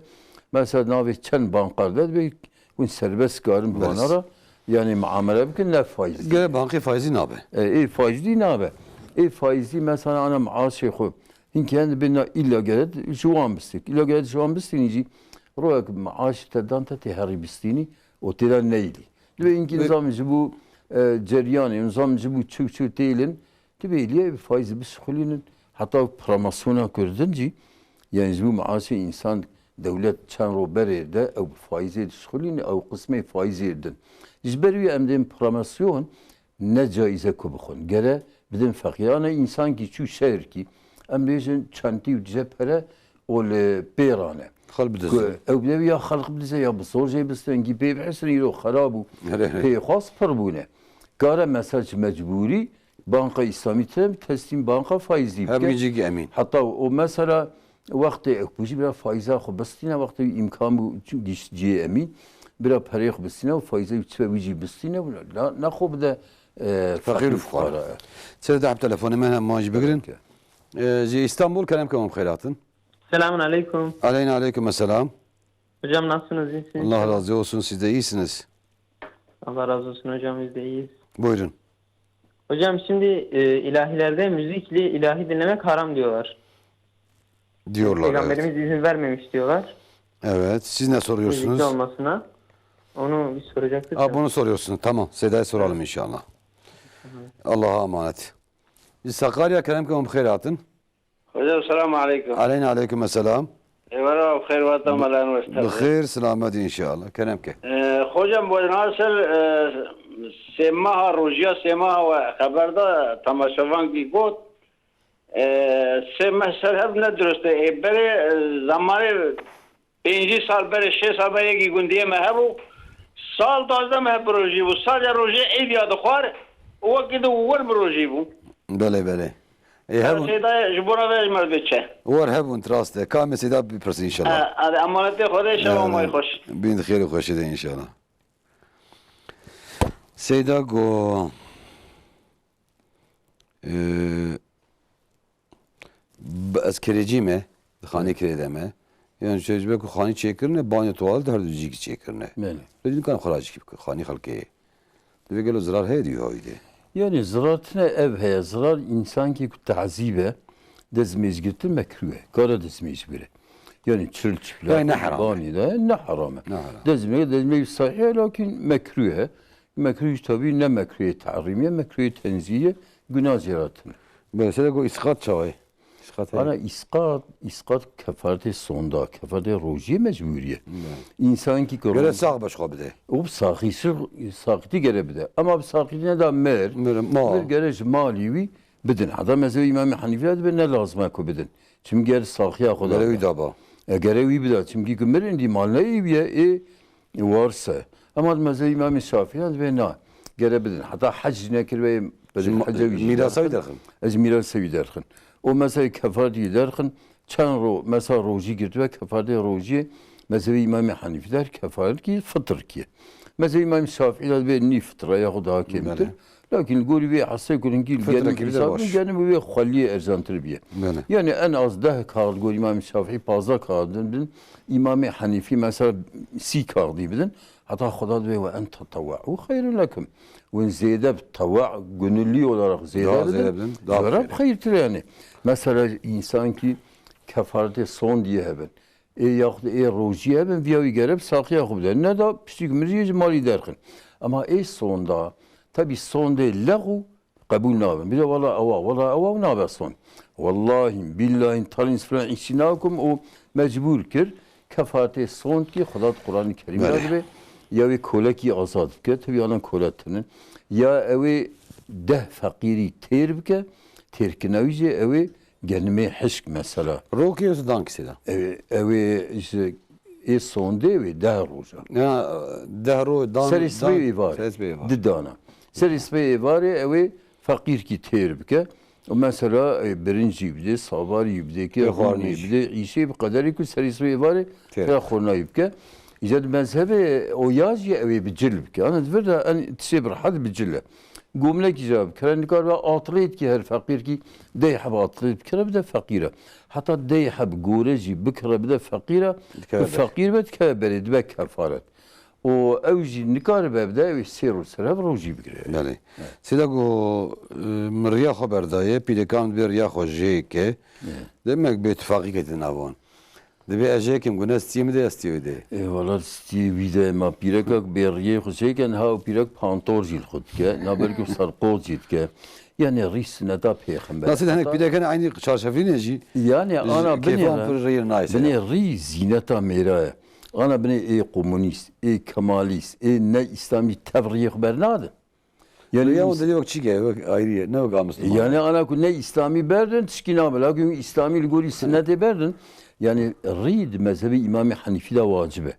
mesela navê çend bankar de dibê Hûn serbest karin bi Belê. Wana re, yani muamele bikin, ne faîzî. Gere bankê faîzî nabe. E, ê faîzî nabe. Ê faîzî mesela ana maaşê xwe. Hinkî hende bê na îlla gere ji wan bistîk. Îlla gere ji wan bistînî jî royek maaş te dan te tê herî bistînî û tê de neylî. Dibê hinkî Ve nizam ji bo, e, ceryanê, nizam ji bo çû çû têlin, Tu bêliyê bi faîz bişixulînin, heta promosyona ku didin jî, yani ji bo maaşê însan dewlet çend ro berê de ew bi faîzê dişixulînin, ew qismê faîzê didin. Ji ber wî em dên promosyon ne caize ku bixwin. Gere bidin feqîran e, însan kî çû şehrkî, em bêjin çentî û dice pere û li pêran e. Xelk bidizin. Ku ew bide ya xelk bidize ya bi zor jê bistengî pê bihêsin îro xera bû. Here, here. Pê xwest pir bûne. Kare mesela ji mecbûrî Banka Îslamî tine teslîm banka faîzî Her bike. Gecikî emîn. Heta o mesela wextê ew ku jî bira faîza xwe bistîne, wextê wî îmkan bû, çi gişt cihê emîn, bira perê xwe bistîne û faîza wî çi be wî jî bistîne û na, na xwe bide, e, Feqîr û feqîr û fuqara. Fuqara. Çi deh telefonê me hema jî bigirin. Peki. E, ji Îstanbul kerem ke hûn bi xêr hatin. Selamun aleyküm. Aleyna aleyküm selam. Hocam nasılsınız? İyisiniz? Allah razı olsun, siz de iyisiniz. Allah razı olsun hocam, biz de iyiyiz. Buyurun. Hocam şimdi e, ilahilerde müzikle ilahi dinlemek haram diyorlar. Diyorlar, evet. Peygamberimiz izin vermemiş diyorlar. Evet. Siz ne Müzikli soruyorsunuz? Olmasına. Onu biz soracaktık. Ha, da. Bunu soruyorsunuz. Tamam. Seyda'ya soralım inşallah. Allah'a emanet. Biz Sakarya, kerem ke, em xêr hatin. Hocam, selamu aleyküm. Aleyna aleyküm selam. Eyvallah, xêr vatan melen Bi xêr, selamet inşallah. Kerem ke. Ee, hocam, bu nasıl e, semaha, rojiya semaha ve haberde temaşevan ki got, e, semaha serheb ne dürüst e. E, bere e, zamanı pêncî sal bere, şeş sal bere yekî gundiye me hebû. Sal duwazdeh me heb rojî bû. Sal ya rojê êd ya dixwar. Wekî di wir mi rojî bû. Belê, belê. Ê, hebûn. Seyda ji bona ve ji me diçe. War hebûn, rast e. Ka me Seyda bipirsin inşallah. Hadi emanetê Xwedê, şeva may xweş. Bin xêr û xweşê de inşallah. Seyda go. Ee, b- ez kirêcî me, di xanî kirê de me. Yani şey, ji ber ku xanî çêkirine, banyo tuwalet her du cîkî çêkirine. Belê. Lê dî nikan xwe racî bike, xanî xelkê ye. Divê gelo zirar heye di wî hawî de. Yani zirar tine ev heye, zirar insankî ku tazîbe, dezmêz girtin mekrû e. Kare dezmêz bire. Yani çirçifla, Yani ne haram e. Banî de ne haram e. Ne haram. Dezmê, dezmê sahih e, lakin mekrû e. Mekrû tabi ne mekrûyê tahrîmî ye, mekrûyê tenzî ye, günah zêratin. Mesela go îsqat çawa ye? Îsqat heye. Ana îsqat, îsqat kefaretê sonda, kefaretê rojiyê mecbûrî ye. Însankî ku Göre roj- sağ baş xwe bide. û bi saxî sir, saxîtî gere bide. Ama bi saxîtî neda mer, Mer, ma. mer gere ji malî wî bidin. Heta mezhebê Îmamê Henîfî de dibe ne lazim e ku bidin. Çimkî ger saxiya xwe Gere da. wî daba. E, gere wî bida. Çimkî ku mirin dî mal ne ê wî ye, ê warse. Ema di mezhebê Îmamê Şafî de dibe na. Gere bidin. Heta hec jî nekiribe, ez Ma- hece wî jî mîrasa wî derxin. derxin. Ez mîrasa wî derxin. O mesela kefaretî derxin. Çend ro, mesela rojî girtibe, kefaretê rojiyê mezhebê Îmamê Henîfî der kefaret kî fitr kî. Mezhebê Îmamê Şafî de dibe nî fitra ya xwe daha kêmtir. Belê. Lakin li gorî vê hesê ku hingî li Fitra genim kî bide hesabin baş. genim wê xweliyê erzantir biye. Belê. Yani en az deh kar li gorî Îmamê Şafî, pazdeh kar bidin, Îmamê Henîfî mesela sî kar dî bidin. Heta Xweda dibe we en tetewwe'u xeyrun lekum. Win zêde bi tewe, gönüllü olarak zêde Daha bidin. zêde bidin, daha Zora xeyr. Xeyr tire yani. Mesela însan ki kefaretê son diye hebin. Ê yaxud ê rojî hebin, viya wî gere bi saxiya xwe bide. Ne da piştî ku mirî ji malî derxin. Ama ê sonda, tabi sondê lexû qebûl nabin. Bide wala ewa, wala ewa û nabe son. Wallahî, billahî, talîn filan îşî nakim û mecbûr kir. Kefaretê sond kî Xweda di Quranê Kerîm de Belê. dibe. Ya wê kolekî azad bike, tabi alan koletinin. Ya ew ê deh feqîrî têr bike, têrkirina wî jî ew ê genimê hişk mesela. Rokê yoksa dankî Seyda? Ew, ew ê ji ê sondê wê deh roja. Ya deh ro dan. Serê sibê dan- êvarê. Serê sibê êvarê. Di dana. Serê sibê êvarê ew ê feqîrkî têr bike. Û mesela e, birincî bide, savarî bide, ki Tê xwarinê hûnê jî. bide, îşê bi qederê ku serê sibê êvarê Têr. tera xornayî bike. Îca di mezhebê o ya jî ew ê bi cil bike. Ana di vir de en tişê bi rehet bi cil e. Gomlekî jî bikire, nikaribe atlêtkî her feqîrkî dey heb atlêt bikire bide feqîre. Heta dey heb gore jî bikire bide feqîre, Dikeve bi ber. Feqîr be dikeve berê, dibe kefaret. Û ew jî nikaribe bide, ew ê sê roj serhev rojî bigire. Belê. Seyda go, e, min riya xwe berdaye, pîrekan dibê riya xwe jê ke. Demek bêtifaqî kete nav wan. Dibê ez jê kim, gune stiyê min de ya stiyê wê de. Ê wala stiyê wî de ma pîreka bê riyê xwe jê ke, niha ew pîrek pantor jî li xwe dike, na belkî serqot jî dike. Yani rî sineta pêxember. Nasıl hinek Heta- pîrekan aynı çarşafî ne jî? Yani ana binê Kêfan re, pir riyê nayê. binê rî zîneta mêra ye. Ana binê ê komunîst, ê kemalîst, ê ne îslamî tev riyê xwe bernadin. Yani Ya îs- onda diyor çi gel, bak ayrı ne bak Müslüman. Yani ana ku ne îslamî berdin, tişkî nabe. Lakin îslamî li gorî sinnetê berdin. Yani rî di mezhebê Îmamê Henîfî de wacib e.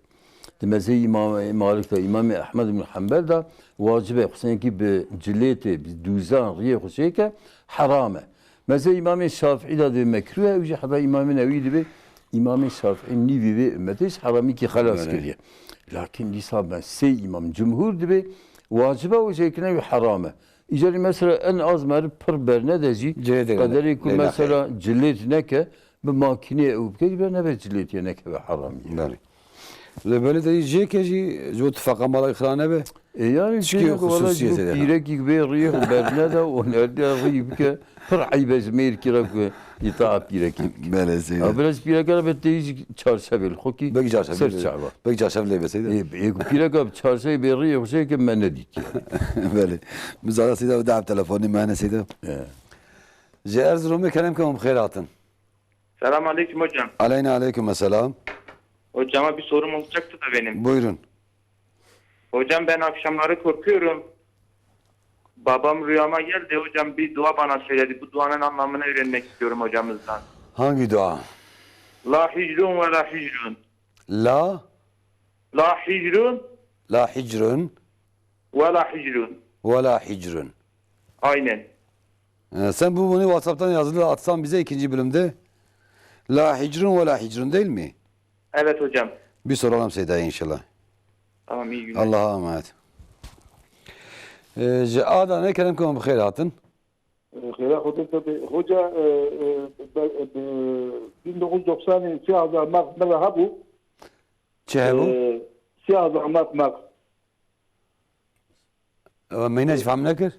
Di mezhebê Îmam Malik de, Îmamê Ehmed ibn Hanbel de wacib e. Xusên ki bi cilêtê, bi dûzan riyê xwe çêke heram e. Mezhebê Îmamê Şafîî de dibê mekrûh e, ew jî heta Îmamê Newî dibê Îmamê Şafîî nîvî vê ummetê ji heramîkî xelas kiriye. Lakin dîsa me sê îmam cumhur dibê wacib e û jêkirine wî heram e. Îcarî mesela en az meriv pir bernede jî Cilêt qederê ku lê mesela cilêt neke, bi makîneyê ew bike, ji ber nebe cilêtiye nekeve heramî. Belê. Lê belê te jê ke jî ji bo tifaqa mala ixra nebe. E, yani Çikî şey yok, valla xususiyetê ji de. Pîrekî bê riyê xwe bernede û nerede rî bike. Pir eyb ez mêrkî re ku îta pîrekî bike. Belê, seyda. Ha, biraz pîreke re be teyî çarşevê li xwe kî. Belkî çarşevê ser lê çava. Belkî çarşevê lê be, seyda. E, e, pîreka bi çarşevê bê riyê xwe jê ke me nedît yani. Belê. Bizara seyda, da telefonî me hene, seyda. E. Ji Erzurumê kerem ke hûn bi xêr hatin. Selam aleyküm hocam. Aleyna aleyküm selam. Hocama bir sorum olacaktı da benim. Buyurun. Hocam, ben akşamları korkuyorum. Babam rüyama geldi hocam, bir dua bana söyledi. Bu duanın anlamını öğrenmek istiyorum hocamızdan. Hangi dua? La hicrun ve la hicrun. La? La hicrun. La hicrun. Ve la hicrun. Ve la hicrun. Aynen. Ee, sen bu, bunu WhatsApp'tan yazılı atsan bize ikinci bölümde. La hicrun ve la hicrun değil mi? Evet hocam. Bir soralım Seyda'ya inşallah. Tamam, iyi günler. Allah'a emanet. Ee, ji Adanê kerem ke hûn bi xêr hatin. Xêra Xwedê te be. Hoca, e, e, be-, e, bin dokuz yüz doksan sê hazar mark me re hebû. Çi hebû? E, sê hazar mark, mark. Ew me yine jî fehm nekir.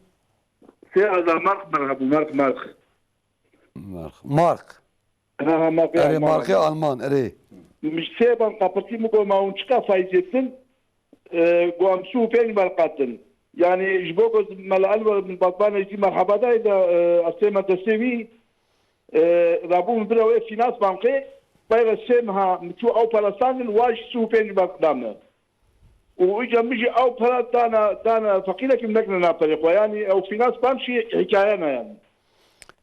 Sê hazar mark me re hebû, mark, mark. Mark. Mark. Ha, ha, mark, erê, mark, markê Alman, erê. Min ji sê ban qapirtî min got, ma hûn çiqa fayzê din? E, got, em sî û pênc berqatin. Yani ji bo ku Mela Enwer min Batmanê jî merheba dayê de, e, ez tême destê wî, e, rabû min bira wê Fînas Bankê, peyve sê meha min çû ew pere standin, wa jî sî û pênc berq da min. Û îca min jî ew pere dana, dana feqîrekî, min nekirine perê xwe. Yani ew Fînas Bank jî hikaye ne yani.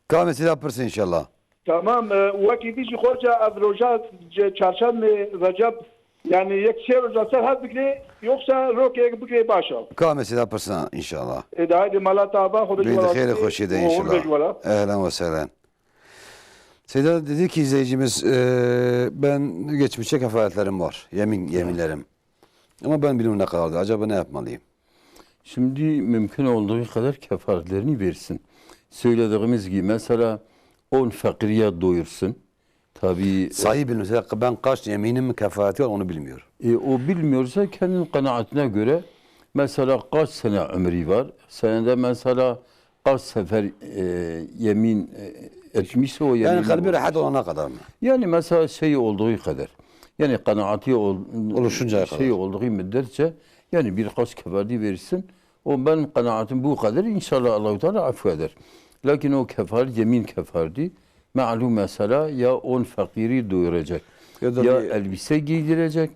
Kamê sîda pirs inşallah. Tamam, e, wekî dî jî xorca ev roja ce-, çarşemê Receb, yani yek sê roja ser hev bigirê, yoksa rokê yek bigirê baş e. Ka mesela pirsan inşallah. E, de haydi mala te ava, Xwedê ji we razî be. Xêrê xweşî de inşallah. Ehlen ve sehlen. Seyda dedi ki izleyicimiz, e, ben geçmişte kefaretlerim var, yemin, yeminlerim. Ama ben bilmiyorum ne kadardı. Acaba ne yapmalıyım? Şimdi mümkün olduğu kadar kefaretlerini versin. Söylediğimiz gibi mesela on fakiri ya doyursun. Tabii, e, Sayı bilmiyorum. Mesela ben kaç yeminim kefareti var onu bilmiyorum. E, o bilmiyorsa kendin kanaatine göre mesela kaç sene ömrü var? Senede mesela kaç sefer, e, yemin, e, etmişse o yemin. Yani kalbi rahat olana kadar mı? Yani mesela şey olduğu kadar. Yani kanaati ol-, Oluşuncaya şey kadar. Olduğu müddetçe yani birkaç kefareti versin. O benim kanaatim bu kadar. İnşallah Allahu Teala affeder. Lakin o kefaret, yemin kefareti. Malum mesela ya on fakiri doyuracak, ya da ya bir elbise giydirecek,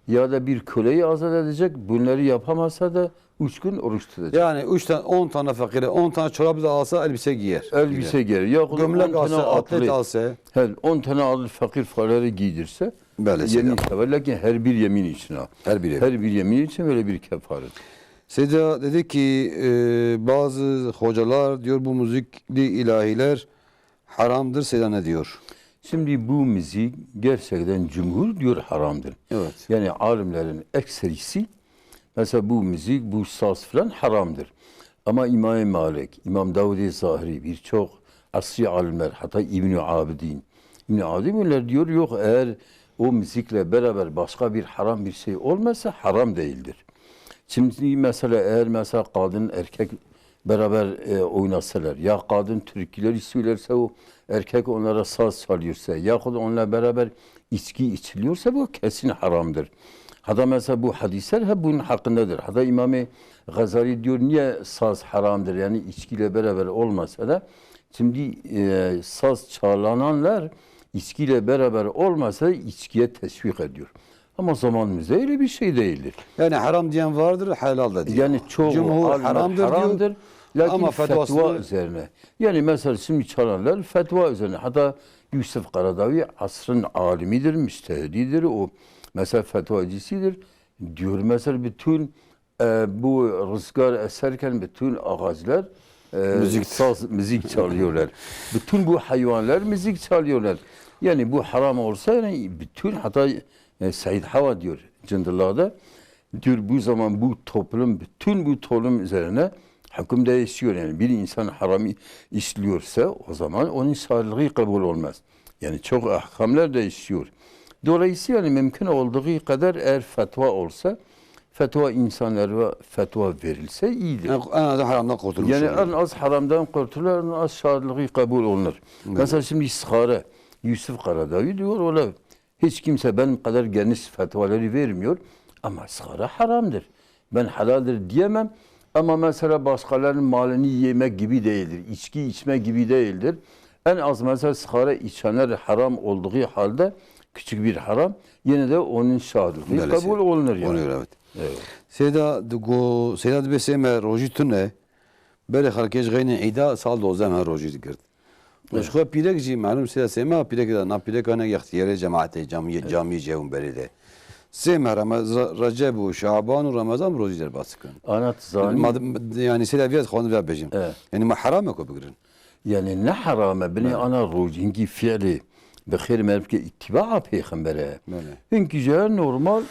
ya da bir köleyi azat edecek. Bunları yapamazsa da üç gün oruç tutacak. Yani üç tane, on tane fakire on tane çorabı da alsa elbise giyer. Elbise giyer. Yahut gömlek on tane alsa, atlet alsa. He, on tane atlet fakir fukaraya giydirse. Böyle yemin kefaret. Lakin her bir yemin için ha. Her bir yemin. Her bir yemin için böyle bir kefaret. Seyda dedi ki, e, bazı hocalar diyor bu müzikli ilahiler haramdır. Seyda ne diyor? Şimdi bu müzik gerçekten cumhur diyor haramdır. Evet. Yani alimlerin ekserisi mesela bu müzik, bu saz filan haramdır. Ama İmam Malik, İmam Davud-i Zahiri, birçok asri alimler, hatta İbn-i Abidin, İbn-i Abidin bunlar diyor yok, eğer o müzikle beraber başka bir haram bir şey olmazsa haram değildir. Şimdi mesela eğer mesela kadın erkek beraber, e, oynasalar, ya kadın türküleri söylerse, o erkek onlara saz çalıyorsa, yahut onunla beraber içki içiliyorsa bu kesin haramdır. Hatta mesela bu hadisler hep bunun hakkındadır. Hatta İmam-ı Gazali diyor niye saz haramdır, yani içkiyle beraber olmasa da şimdi, e, saz çalananlar içkiyle beraber olmasa içkiye teşvik ediyor. Ama zamanımızda öyle bir şey değildir. Yani haram diyen vardır, helal da diyor. Yani çoğu alimler haramdır diyor. Haramdır, lakin ama fetva üzerine. Yani mesela şimdi çalanlar fetva üzerine. Hatta Yusuf Karadavi asrın alimidir, müctehididir. O mesela fetvacısıdır. Diyor mesela bütün, e, bu rüzgar eserken bütün ağaçlar, e, müzik, saz, müzik çalıyorlar. Bütün bu hayvanlar müzik çalıyorlar. Yani bu haram olsa yani bütün hatta E, Seyyid Hawa diyor Cındırlak'da. Diyor bu zaman bu toplum, bütün bu toplum üzerine hüküm değişiyor. Yani bir insan haramı işliyorsa o zaman onun sağlığı kabul olmaz. Yani çok ahkamlar değişiyor. Dolayısıyla yani mümkün olduğu kadar eğer fetva olsa, fetva insanlara fetva verilse iyidir. En, en azından haramdan kurtulmuş Yani oluyor. en az haramdan kurtulur, en az şahitliği kabul olunur. Evet. Mesela şimdi Sixare, Yusuf Karadavi diyor, öyle hiç kimse benim kadar geniş fetvaları vermiyor. Ama sigara haramdır. Ben halaldir diyemem. Ama mesela başkalarının malını yemek gibi değildir. İçki içmek gibi değildir. En az mesela sigara içenler haram olduğu halde küçük bir haram. Yine de onun şahitliği Belli kabul şey. olunur yani. Oluyor, evet. Evet. Seyda digo, Seyda dibe seme rojî tune. Berê xelkê ji xeynên îda sal dozdeh meh rojî digirt. Û Evet. ji xwe pîrek jî, malûm sê sê meh pîrek de, na pîreka ne yextiyarê cemaetê, camiyê, Evet. camiyê cihûn berê de. Sê meh Remez-, Re-, Receb û Şaban û Remezan bi rojî derbas dikin. Ana tu zanî. Ma, yani sê de viya xwendin ve bêjin. Evet. Yani ma heram e ku bigirin. Yani ne heram e, binê Evet. ana rojî, hinkî fiilê bi xêr merivke îtîbaa pêxembere. Belê. Hinkî jî normal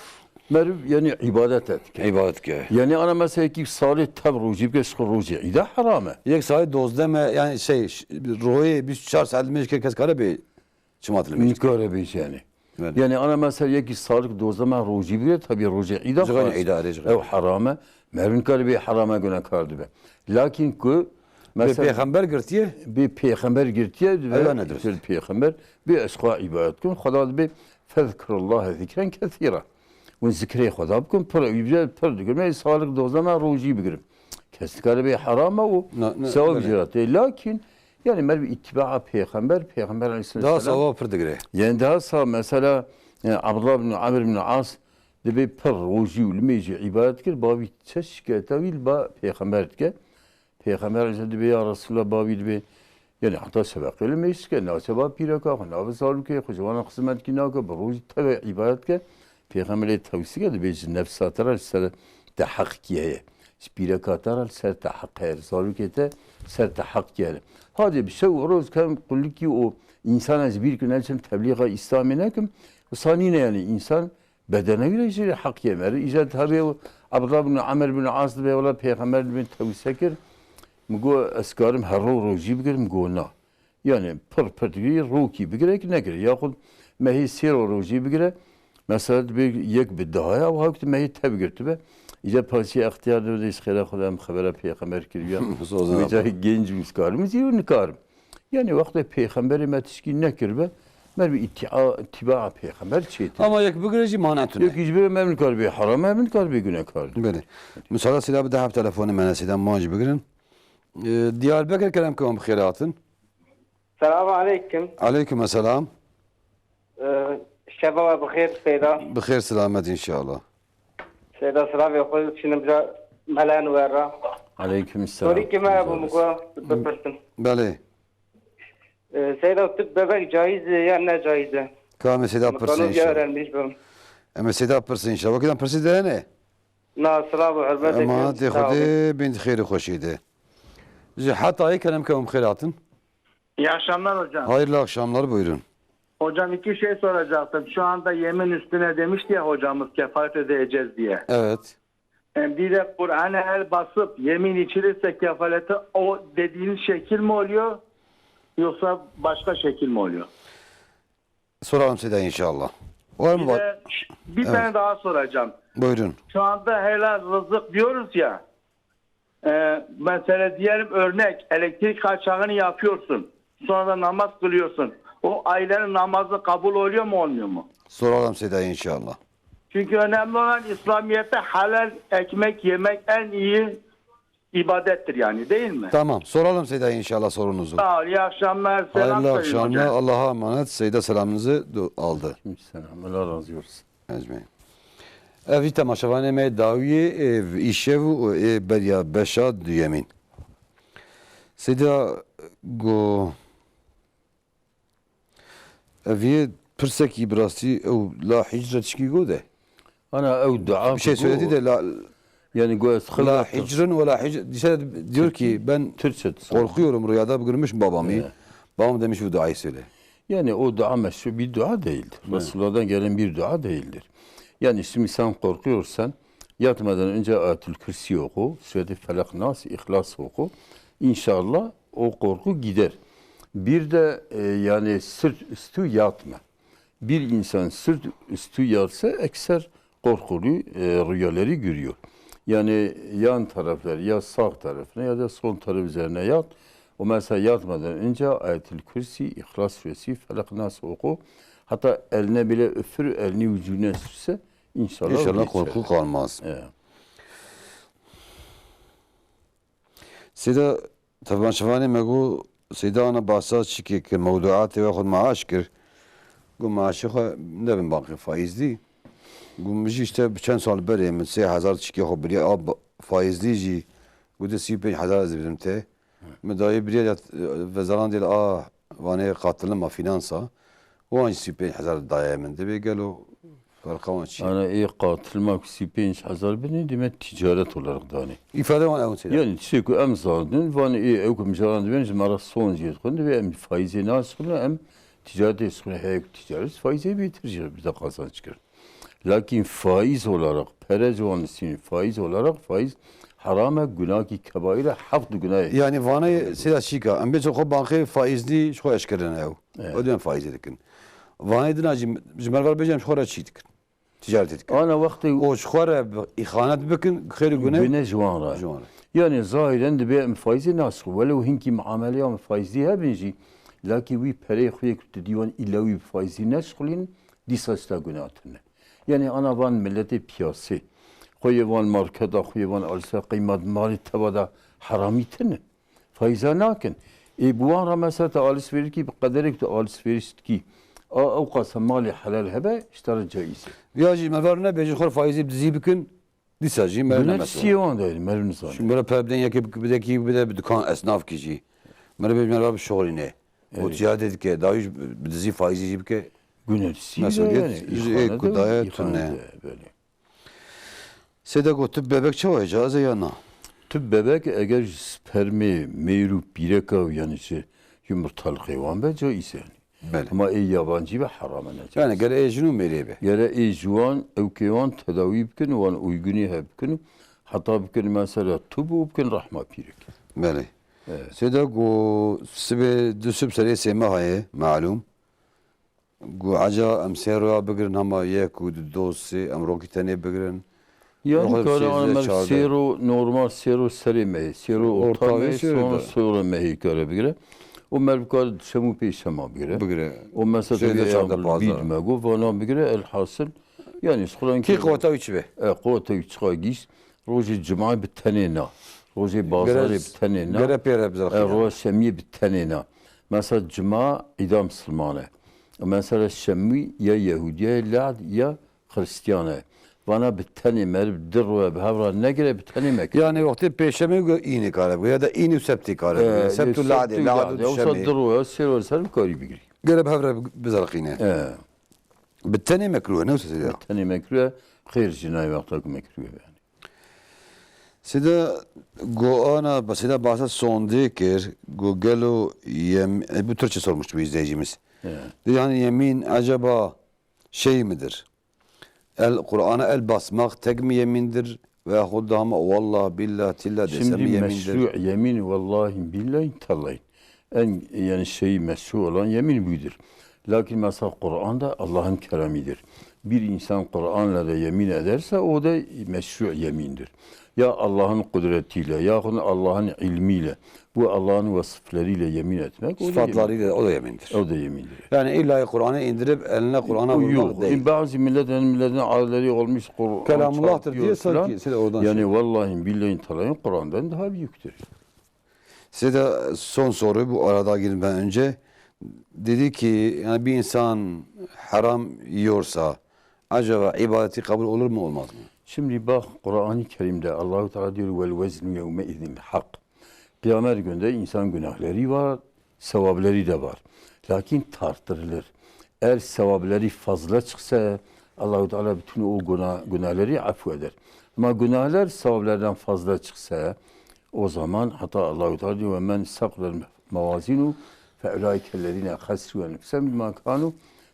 meriv yani îbadet e dike. Îbadet ke. Yani ana mesela ki salê tev rojî bike, şixul rojî îda heram e. Yek saet dozdeh me, yani şey, ş-, royê bîst û çar saet limêj ke kes kare bê çima limêj. Nikare bê yani. Belê. Yani ana mesela yekî salik dozdeh me rojî bigire, tabii rojê îda Ji xeynê xas. îda, erê, ji xeynê. Ew heram e. Meriv nikare bê heram e, gunekar dibe. Lakin ku Bê mesela pêxember girtiye? Bê pêxember girtiye dibe. Ew ne dirust. Pêxember bê ez xwe îbadet kim. Xweda dibe fezkurullahe zikren kesîra. Hûn zikrê Xweda bikin, pir, pir digirim. Ê salik dozdeh me rojî bigirim. Kes nikare bê heram e û Ne, ne, sevab belê. jê re tê. Lakin yani meriv îtîbaa pêxember, pêxember aleyhisselam. Daha sevab pir digire. Yani daha sağ mesela, e, Abdullah bin Amr bin As dibe pir rojî û limêjî îbadet kir, bavî çi şikayeta wî li ba pêxember dike. Pêxember aleyhisselam dibe ya Resulallah, bavî dibe, yani heta şeveqê limêj dike, navê ba pîreka xwe, navê zarokê xwe, ji wan re xizmetkî nake, bi rojî tevê îbadet ke. Pêxemberê tewsî ke dibe ji nefsa te re li ser te heqkî heye. Ji pîreka te re li ser te heq heye, li zarokê te ser te heqkî heye. Hadê bi şev û roj kem qulikî û însana ji bîr ku neçim teblîxa Îslamê nekim, wisa nîne yani însan bedenewî re jî heqkê me. Îca tabi Abdullah bin Amr bin As dibe wela pêxember dibin tewse kir. Min got ez karim her ro rojî bigirim, min got na. Yani pir pir digirî rokî bigire ki negire. Yaxud mehî sê ro rojî bigire. Mesela dibe yek bi daha ya, ew hewk mehî tev girtibe. Îca pasî extiyar de, de xêra xwe de em xebera pêxember kiriya. Soza Vêca genc û karim zî û nikarim. Yani wextê pêxemberê me tişkî nekiribe, me bi îtia-, îtîbaa pêxember çêtir. Ama yek bigire jî mane tune. Yek ji bîr me nikar bê heram, me nikar bê gunekar. Belê. Müsaade sila bi dehab telefonê me nesîden man jî bigirin. Ee, Diyarbekir kerem ke hûn bi xêr hatin. Selamun aleyküm. Aleyküm selam. Ee, şeva we bi xêr Seyda. Bi xêr selamet inşallah. Seyda, silavê xwe çinim ca melen we re. Aleyküm selam. Sorî ki me bû, min got bipirsin. Belê. Ee, Seyda, tib bebek caiz e ya ne caiz e? Ka em ê Seyda Min pirsin qanûn inşallah. öğrenmiş bim. Em ê Seyda pirsin inşallah. Wekî em pirsî de hene? Na, silav û hurmetê Emanetê Xwedê bin xêr û xweşî de. Ji Hetayê kerem ke hûn bi xêr hatin. İyi akşamlar hocam. Hayırlı akşamlar, buyurun. Hocam, iki şey soracaktım. Şu anda yemin üstüne demişti ya hocamız, kefaret ödeyeceğiz diye. Evet. Yani bir de Kur'an'a el basıp yemin içilirse kefaleti o dediğiniz şekil mi oluyor? Yoksa başka şekil mi oluyor? Soralım size inşallah. Var mı Bir bak? de bir Evet. tane daha soracağım. Buyurun. Şu anda helal rızık diyoruz ya. E, mesela diyelim, örnek, elektrik kaçağını yapıyorsun. Sonra da namaz kılıyorsun. O ailenin namazı kabul oluyor mu, olmuyor mu? Soralım size inşallah. Çünkü önemli olan İslamiyet'te halal ekmek yemek en iyi ibadettir yani, değil mi? Tamam, soralım size inşallah sorunuzu. Sağ ol, iyi akşamlar. Selam Hayırlı söyleyin akşamlar. hocam. Allah'a emanet. Seyda selamınızı du- aldı. Selam. Allah razı olsun. Ecmaîn. Ev jî temaşevanê me dawiyê, e, îşev û ê beriya beşa duyemîn. Seyda go, ev yê pirsekî bi rastî ew la hicre çikî go de. Ana ew dua Bir şey ku söyledi go, de la, yani go ez la xilwet hicrin ve la hic-, dişe diyor ki ben Türkçe korkuyorum rüyada görmüş babamı. Evet. Babam demiş bu duayı söyle. Yani o dua meşru bir dua değildir. Evet. Resulullah'dan gelen bir dua değildir. Yani şimdi sen korkuyorsan yatmadan önce Ayetül Kürsi oku, Süre-i Felak, Nas, İhlas oku. İnşallah o korku gider. Bir de, e, yani sırt üstü yatma. Bir insan sırt üstü yatsa ekser korkulu e, rüyaları görüyor. Yani yan tarafları ya sağ tarafına ya da sol taraf üzerine yat. O mesela yatmadan önce Ayetül Kürsi, İhlas Suresi, Felak, Nas oku. Hatta eline bile öpür, elini vücuduna sürse inşallah o İnşallah geçer. Korku kalmaz. Evet. Seyda, temaşevanê me got, Seyda ana bahsa çikê kir, mewduatê we xwe maaş kir. Got maaşê xwe nebin bankê faîzlî. Got min jî işte bi çend sal berê min sê hezar çikê xwe biriya a ba-, faîzlî jî got sî û pênc hezar ez dibirim te. Min dayê biriya ya vezaran dê a vanê qatilin ma finansa. Wan jî sî û pênc hezar daye min. Divê gelo ferqa wan çi ye? Ana ê qatil ma ku sî û pênc hezar bidin, dime ticaret olarak danê. Îfade wan ew tê de. Yani tiştê ku em zandin, van ê ew ku mijaran dibên ji me re son jê dixwin, divê em faîzê nasixwin, em ticaretê sixwin, heye ku ticaret faîzê bêtir jî bi de qazanç kir. Lakin faiz olarak, pere ji wan distînin, faiz olarak, faiz heram e, gunahekî kebaîr e, heft gunahê. Yani vanê sêda şîka, em bê xwe bankê faîzlî ji xwe eşkere ne ew. Evet. O dönem faîzê dikin. Vanê dina jî ji me re bêjin, em ji xwe re çî dikin. Ticaretê dikin. Ana wextê O ji xwe re bi-, îxanet bikin, xêr û gune Gune ji wan re. Ji wan re. Yani zahiren dibe em faîzê nasixin. Welew hinkî muameleya em faîzlî hebin jî, lakî wî pereyê xwe yek tu dîwan îlla wî bi faîzlî neşixulîn, dîsa ji te gunah tune. Yani ana van miletê piyasê, xwe yê van marketa, xwe yê van alîsa qeymat malê teva da heramî tine. Faiza nakin. Ê bi wan re mesela te alişverîkî bi qederek tu alişverîş dikî. A ew qasa malê helal hebe, ji te re caiz e. Ya jî me ver nebêjin xwe faîzê bi dizî bikin, dîsa jî me Gune nemesin. Siyê wan de, me nizane. Şimdi böyle pebden yekê bide ki bide bi dukan esnaf ki jî. Me bêjin me bi şoxlîne. O Evet. Ticaret dike, daha hiç bi dizî faîzê jî bike. Gune siyê Mesela yani, ê îxane ku de, daye îxane tune. De, böyle. Sêde got, tu bebek çawa ye, caiz e ya na? Tu bebek eger ji spermê mêr û pîreka û yani ji yumurtalıqê wan be caiz e yani. Belê. Ama ê yabancî be heram e, necaiz. Yani gere ê jin û mêrê be. Gere ê ji wan, ewkê wan tedawî bikin û wan uygunî hev bikin û heta bikin mesela tub û bikin rehma pîrek. Belê. Evet. Sêde got, sibê du sib serê sê meha ye, malum. Got, eca em sê roya bigirin, hema yek û du, do, sê, em rokî tenê bigirin. Yani Rokî kare sêzdeh, ana me çardeh. Sê ro normal, sê ro serê mehê, sê ro orta Orta mehê, sê ro sonra da. Sonra mehê kare bigire. O me bikare şem û pêşema bigire. Bigire. O mesela Sêzdeh, tabii çardeh, ev pazdeh. Bîd me got, vana bigire, elhasil. Yani, ji xwe Kî qeweta wî çi be? E, qeweta wî çiqa gîş. Rojê cumay bi tenê na. Rojê bazarê Gere, bi tenê na. Gere pê re bizirxîne. E, roja şemiyê bi tenê na. Mesela cuma îda misilman e. Mesela şemî ya Yehûdiye, Lad ya Xristiyan e. Vana bi tenê meriv di roya bi hev re negire, bi tenê mekir. Yani wextê pêşemê û înê kare bigire ya da înê û sebtê kare bigire. E, Sebt û sebtê Ladê, û Lad û Ladê. Wisa Dişemê. Di roya sê roya ser bi karî bigirî. Gere bi hev re bizirxîne. E. Bi tenê mekruh e, ne wisa sêda? Bi tenê mekruh e, xêr jî nayê wexta ku mekruh e yani. Sêda go ana, ba-, sêda bahsa sondê kir, go gelo yem-, e, bu Türkçe sormuştu bu izleyicimiz. Evet. Dedi, hani yemin acaba şey midir? El, Kur'an'a el basmak tek mi yemindir? Veyahut da ama vallah, billah, tillah desem Şimdi mi yemindir? Meşru yemin vallahi billahi tallahi. En yani şeyi meşru olan yemin budur. Lakin mesela Kur'an da Allah'ın keremidir. Bir insan Kur'an'la da yemin ederse o da meşru yemindir. Ya Allah'ın kudretiyle yahut Allah'ın ilmiyle, bu Allah'ın vasıflarıyla yemin etmek o da yemin. Sıfatlarıyla o da yemindir. O da yemindir. Yani illa Kur'an'ı indirip eline Kur'an'a O vurmak yok. Değil. E, bazı milletin, milletin adetleri olmuş Kur'an Kelamullah'tır çarpıyor diye falan. Sanki size oradan Yani şey. Vallahi billahi tallahi Kur'an'dan daha büyüktür. Size de son soru bu arada girmeden önce. Dedi ki yani bir insan haram yiyorsa acaba ibadeti kabul olur mu olmaz mı? Şimdi bak Kur'an-ı Kerim'de Allahu Teala diyor vel veznu yevme izin hak. Kıyamet günde insan günahları var, sevapları da var. Lakin tartırılır. Eğer sevapları fazla çıksa Allahu Teala bütün o günah, günahları affeder. Ama günahlar sevaplardan fazla çıksa o zaman hatta Allahu Teala diyor ve men saqulet mevazinu fe ulaike ellezine hasiru enfusehum bima kanu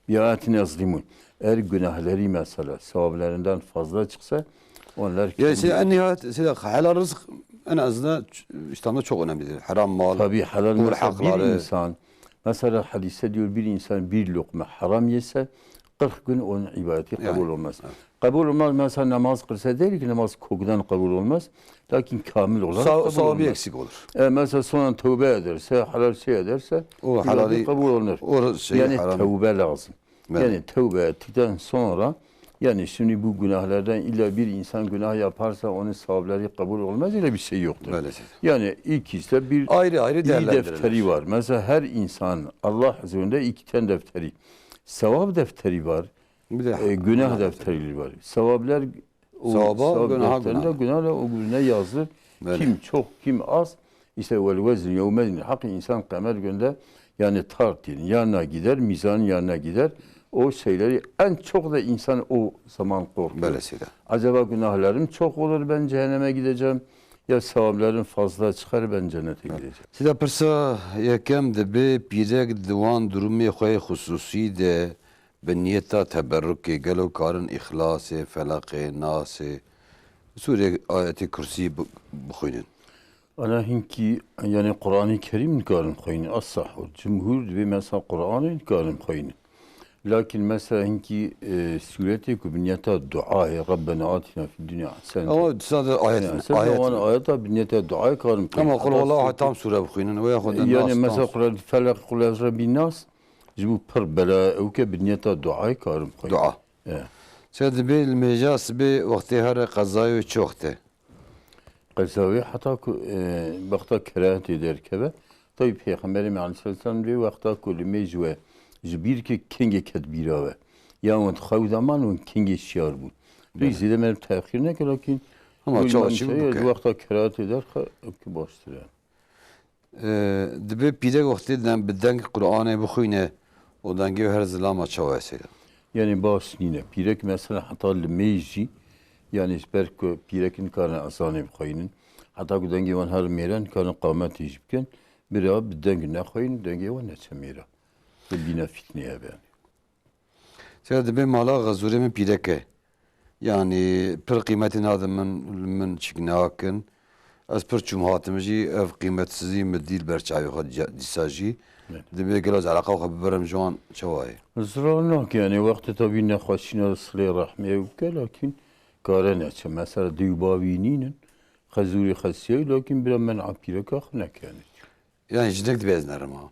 bi ayatina yazlimun. Eğer günahları mesela sevaplarından fazla çıksa onlar Yani size en nihayet size helal rızık en azından ç-, İslam'da çok önemlidir. Haram mal, Tabii helal kul mesela bir hakları. insan, mesela hadiste diyor bir insan bir lokma haram yese kırk gün onun ibadeti kabul olmaz. Kabul olmaz, mesela namaz kılsa değil ki namaz koktan kabul olmaz. Lakin kamil olarak kabul olmaz. Sawabi eksik olur. E, mesela sonra tövbe ederse, helal şey ederse, o ibadeti kabul olunur. Yani tövbe lazım. Yani tövbe ettikten sonra, yani şimdi bu günahlardan illa bir insan günah yaparsa onun sevapları kabul olmaz, öyle bir şey yoktur. Yani ikisi de bir ayrı ayrı iyi defteri var. Mesela her insan Allah huzurunda iki tane defteri. Sevap defteri var. Bir de e, günah defteri var. Sevaplar o sevap defterinde günahla o gününe yazılır. Kim çok, kim az. İşte vel vezn yevmezin hak, insan kıyamet günde yani tartın yanına gider, mizanın yanına gider. O şeyleri en çok da insan o zaman korkuyor. Acaba günahlarım çok olur, ben cehenneme gideceğim. Ya sevaplarım fazla çıkar, ben cennete gideceğim. Sida pirsa yekem dibe pîrek di wan durumê xwe xususî de bi niyeta teberrukê gelo karin Îxlasê, Feleqê, Nasê, Sûrê Ayetê Kursî bi-, bixwînin? Ana hinkî, yani Qur'anê Kerîm nikarin xwînin, a sahur. Cumhur dibê mesela Qur'anê nikarin xwînin. Lakin mesela hinkî, e, sûretê ku bi niyeta duayê, Rabbena atina fid dunya haseneten. Ama disa de ayet, yani, ayet wan mi? Ayeta bi niyeta duayê karin xwînin. Ama Qul Huwallahu Ehad tam sûre bixwînin. Weya xwe de yani Nas, mesela tam Qul Felek, Qul E'ûzü Rebbin Nas, ji bo pir bela ew ke bi niyeta duayê karin xwînin. Dua. E. Se dibê li mêja sibê wextê here qezayê wê çi wextê? Qezayê wê heta ku, e, wexta kerahetê derkeve. Tabii Pêxemberê me aleyhisselam dibê wexta ku li mêj we ji bîr ke kengê ket bîra we. Yan wend xew de man wend kengê şiyar bûn. Rî zêde me texîr neke, lakin ama çawa çi bike? Wexta kerahetê derxe, ew ki baştir e. E, dibê pîrek wextê dem-, bi deng Qur'anê bixwîne û dengê wê her zilama çawa ye seyda? Yani baş nîne. Pîrek mesela heta li mêj jî, yani ji ber ku pîrek nikarin ezanê bixwînin, heta ku dengê wan her mêre nikarin qametê jî bikin, bira bi deng nexwînin, dengê wan neçe mêre. Li bîne fîtnê hebe yani. Seyda dibê mala xezûrê min pîrek e. Yanî pir qîmetê nadin min, li min çik nakin. Ez pir çûm hatim jî, ev qîmetsizî min dî li ber çavê xwe dîsa jî. Dibê gelo ez eleqa xwe bibirim ji wan çawa ye? Zirar nake, yanî wextê tabî nexweşîna silê rehmê ew bike, lakîn kare neçe. Mesela dê û bavî nînin, xezûrê xesiyayî, lakîn bira men'a pîreka xwe neke, yanî. Yanî jinik dibê ez nerim ha.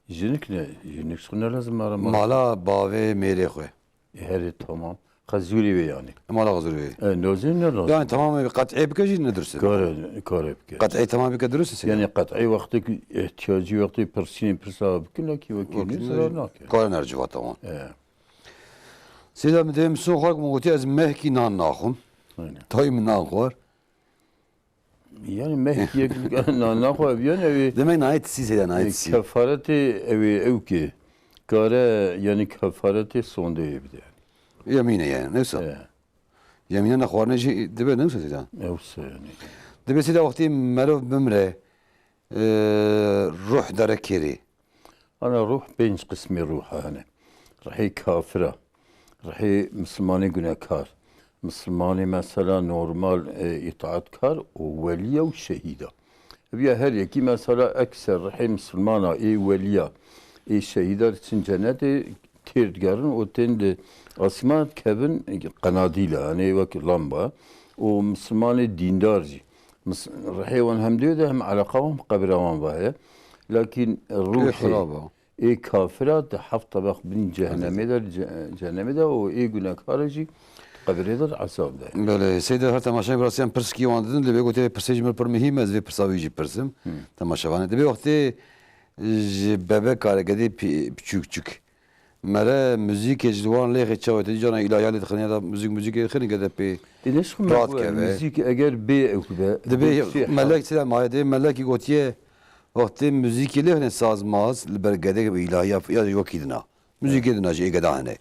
Jinik ne, jinik xwe ne lazim mala. Mala bavê mêrê xwe. E, herê tamam. Xezûrê wê yani. Mala xezûrê wê. E, nozê ne lazim. Yani tamam qet'ê bike jî ne durust e. Kare, kare bike. Qet'ê tamam bike durust e. Yani qet'ê wextê ki ihtiyacî wextê pirsînê pirsa bikin, lakî wekî ne zarar nake. Kare nerciva tamam. E. Seyda min dê min son xwe min gotiye ez mehkî nan naxwim. Aynen. Tayê min nan xwar. Yani mehkiyek na-, naxwe biyan ew ê. Demek nayê tisî seyda, nayê tisî. Kefaretê ew ê ew ke kare, yani kefaretê sondeyê bide yani. Yemîne yani, neyse. E. Yemîne nexwarine jî dibe, neyse seyda. Ewse yani. Dibe seyda wextê meriv bimre, e, ruh dere kêrê. Ana ruh pênc qismê ruha hene. Rihê kafira, rihê misilmanê gunekar, misilmanê mesela normal, e, îtaatkar û welî ya û şehîda. Ev ya her yekî mesela ekser rihê misilmana ê welî ya ê şehîda diçin cenetê têr digerin û tên di asîmana dikevin qenadîla, yanî wek lamba û misilmanê dîndar jî. Mis-, rihê wan hem dê de hem eleqa wan bi qebira wan ve heye. Lakîn ruhê ê kafira di heft tebeq bin cehennemê de, ce-, cehennemê de û ê gunekara jî di qebirê de di ezab de. Belê, seyde her temaşeyê bi rastî em pirskî wan didin, lê vê gotê pirsê ji min pir muhîm e, ez vê pirsa wî jî pirsim. Temaşevanê. Dibê wextê ji bebekare gedê pi-, piçûk çûk. Mere muzîkê ji wan lêxê çawa te dî cana îlahiya lê dixin ya da muzîk, muzîkê dixin gede pê. Ê, ne şixwe me rahat keve. Muzîk eger bê ew be, dibê bê şey melek hal. Sila maye dê melekî gotiye, wextê muzîkê lêxine saz maz, li ber gedê îlahiya ya wekî dina. Muzîkê dina jî ê geda hene.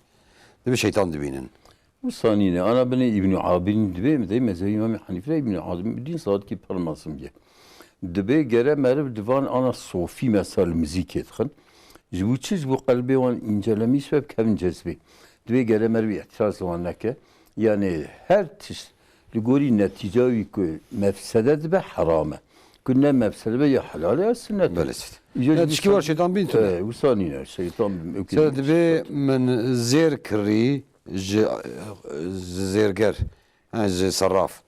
Dibê şeytan dibînin. Wisa nîne. Ana binê Îbnû Abidîn dibê, min dey mezhebê Îmamê Henîfe de Îbnû Abidîn saetkî pir mezin bûye. Dibê gere meriv di van ana sofî mesela li muzîkê dixin. Ji bo çi? Ji bo qelbê wan încelemî be, bikevin cezbê. Dibê gere meriv îtiraz li wan neke. Yanî her tişt li gorî netîca wî ku mefsede dibe heram e. Ku ne mefsel be ya helal e ya sinnet e. Belê. Îcar Ya dişkî var şeytan bin tune. E, wisa nîne, şeytan bin, Sera dibê min zêr kirî ji, ji zêrger, ha, ji serraf.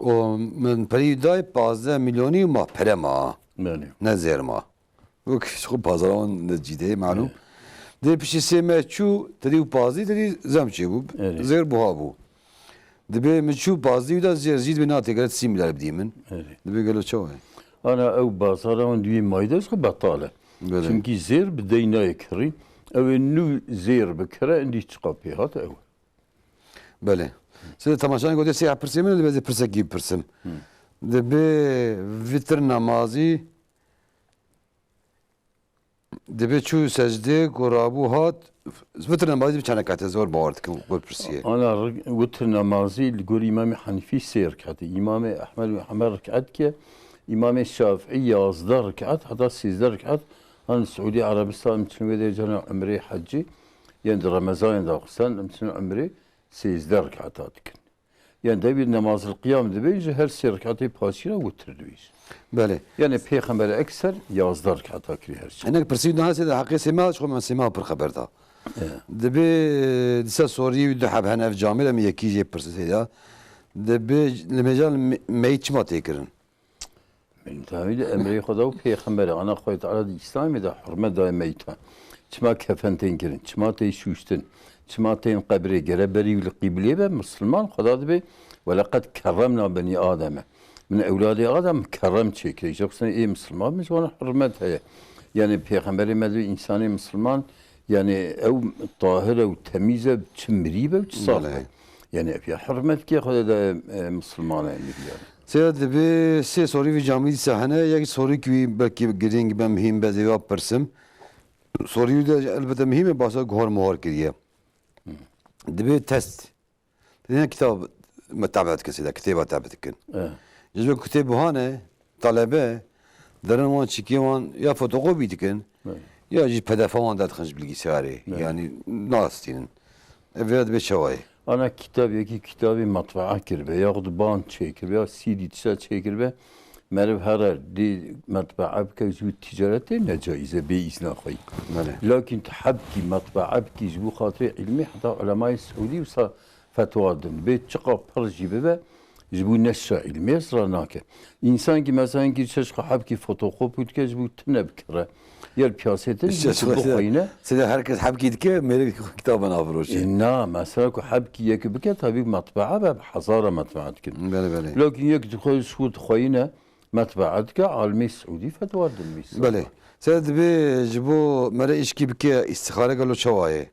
O min perî day pazdeh milyonî ma pere ma. Belê. Ne zêr ma. Wek ji xwe pazara wan ne cîdê, malûm. Dê piştî sê meh çû, tedî û pazdî, tedî zem çêbû. Erê. Zêr buha bû. Dibê min çû pazdî û da zêr zî dibê na têkere sî milyar bidî min. Erê. Dibê gelo çawa ye? Ana ew bazara wan duyê mayî de ji xwe betal e. Belê. Çimkî zêr bi dey nayê kirî. Ew ê nû zêr bikire, endî çiqa pê hat ew. Belê. Sê temaşanê gotê sê pirsê min, dibê ez ê pirsekî bipirsim. Hı. Dibê vitir namazî, dibê çû secdê ku rabû hat, vitir namazî bi çend rekat e, zor bawer dikim, got pirsiye. Ana rik-, witir namazî li gor Îmamê Henîfî sê rekat e. Îmamê Ehmed û Ehmed rekat ke, Îmamê Şafîî yazdeh rekat, heta sêzdeh rekat. An Siûdî Erebistan, em çin wê dê cana umrê hecî, yên di Remezanê de xistan, em çin umrê sêzdeh rekata dikin. Yani devî namazil qiyam dibê, ji her sê rekatê paşî re witir dibêj. Belê. Yani Pêxember ekser yazdeh rekata kirî her şey. Hinek pirsî daha sê de heqê sêma, ji xwe me sêma pir xeber da. Evet. Dibê disa sorî û du heb hene ev camêr, em yekî jê pirsî sê de. Dibê li mêjan me-, meyît çima tê kirin? Min tevî de emrê Xweda û Pêxemberê, ana Xwedê Teala di Îslamê de hurmet daye meyta. Çima kefen tên kirin, çima tên şûştin, çima tên qebrê, gere berî li qîblê be, misilman Xweda dibê, "Weleqed kerremna benî Ademe." Min ewladê Adem kerrem çêkirê. Ji xwe ê misilman min ji wan hurmet heye. Yani Pêxemberê me dibê însanê misilman, yani ew tahir e û temîz e, çi mirî be û çi saf be. Belê. Yani ev ya hurmet ke Xwedê de, e, misilman e mirî yani. Sê dibê sê sorî vî camî dîsa hene, yek sorî ki wî belkî girîng be, mihîm be, dê wa pirsim. Sorî wî de elbette mihîm e, başa guhar muhar kiriye. Hı. Dibê test. Têne kitab me tebe dikin, sê de kitêba tebe dikin. E. Ji ber kitêb buhane, talebe, derin wan çikê wan ya fotokopî dikin, E. ya jî P D F wan derdixin ji bilgisayarê. E. Yani nastînin. Ev vê dibê çawa ye? Ana kitab yekî kitabê matbaa kiribe, yaxud band çêkiribe, ya C D tişta çêkiribe, meriv here dê matbaa bike, ji bo ticaretê ne caiz e, bê îzna xwe yî. Belê. Lakin tu hebkî matbaa bikî ji bo xatirê îlmê, heta ulemayê Siûdî wisa fetwa din. Bê çiqa pir jî bibe, ji bo neşra îlmê ez ranake. Însankî mesela kî çeş xwe hebkî fotokopî dike, ji bo tune bikire. Yer piyasê te ji bo bixweyne. Sê de her kes hebkî dike, mêrek kitaba nafiroşe. E, na, mesela ku hebkî yek bike, tabî matbaa be, bi hezara matbaa dikin. Belê, belê. Lakin yek dixwe ji xwe dixweyne, matbaa dike, alimê Siûdî fetwa din. Belê. Sê dibê ji bo mere îşkî bike, îstixare gelo çawa ye?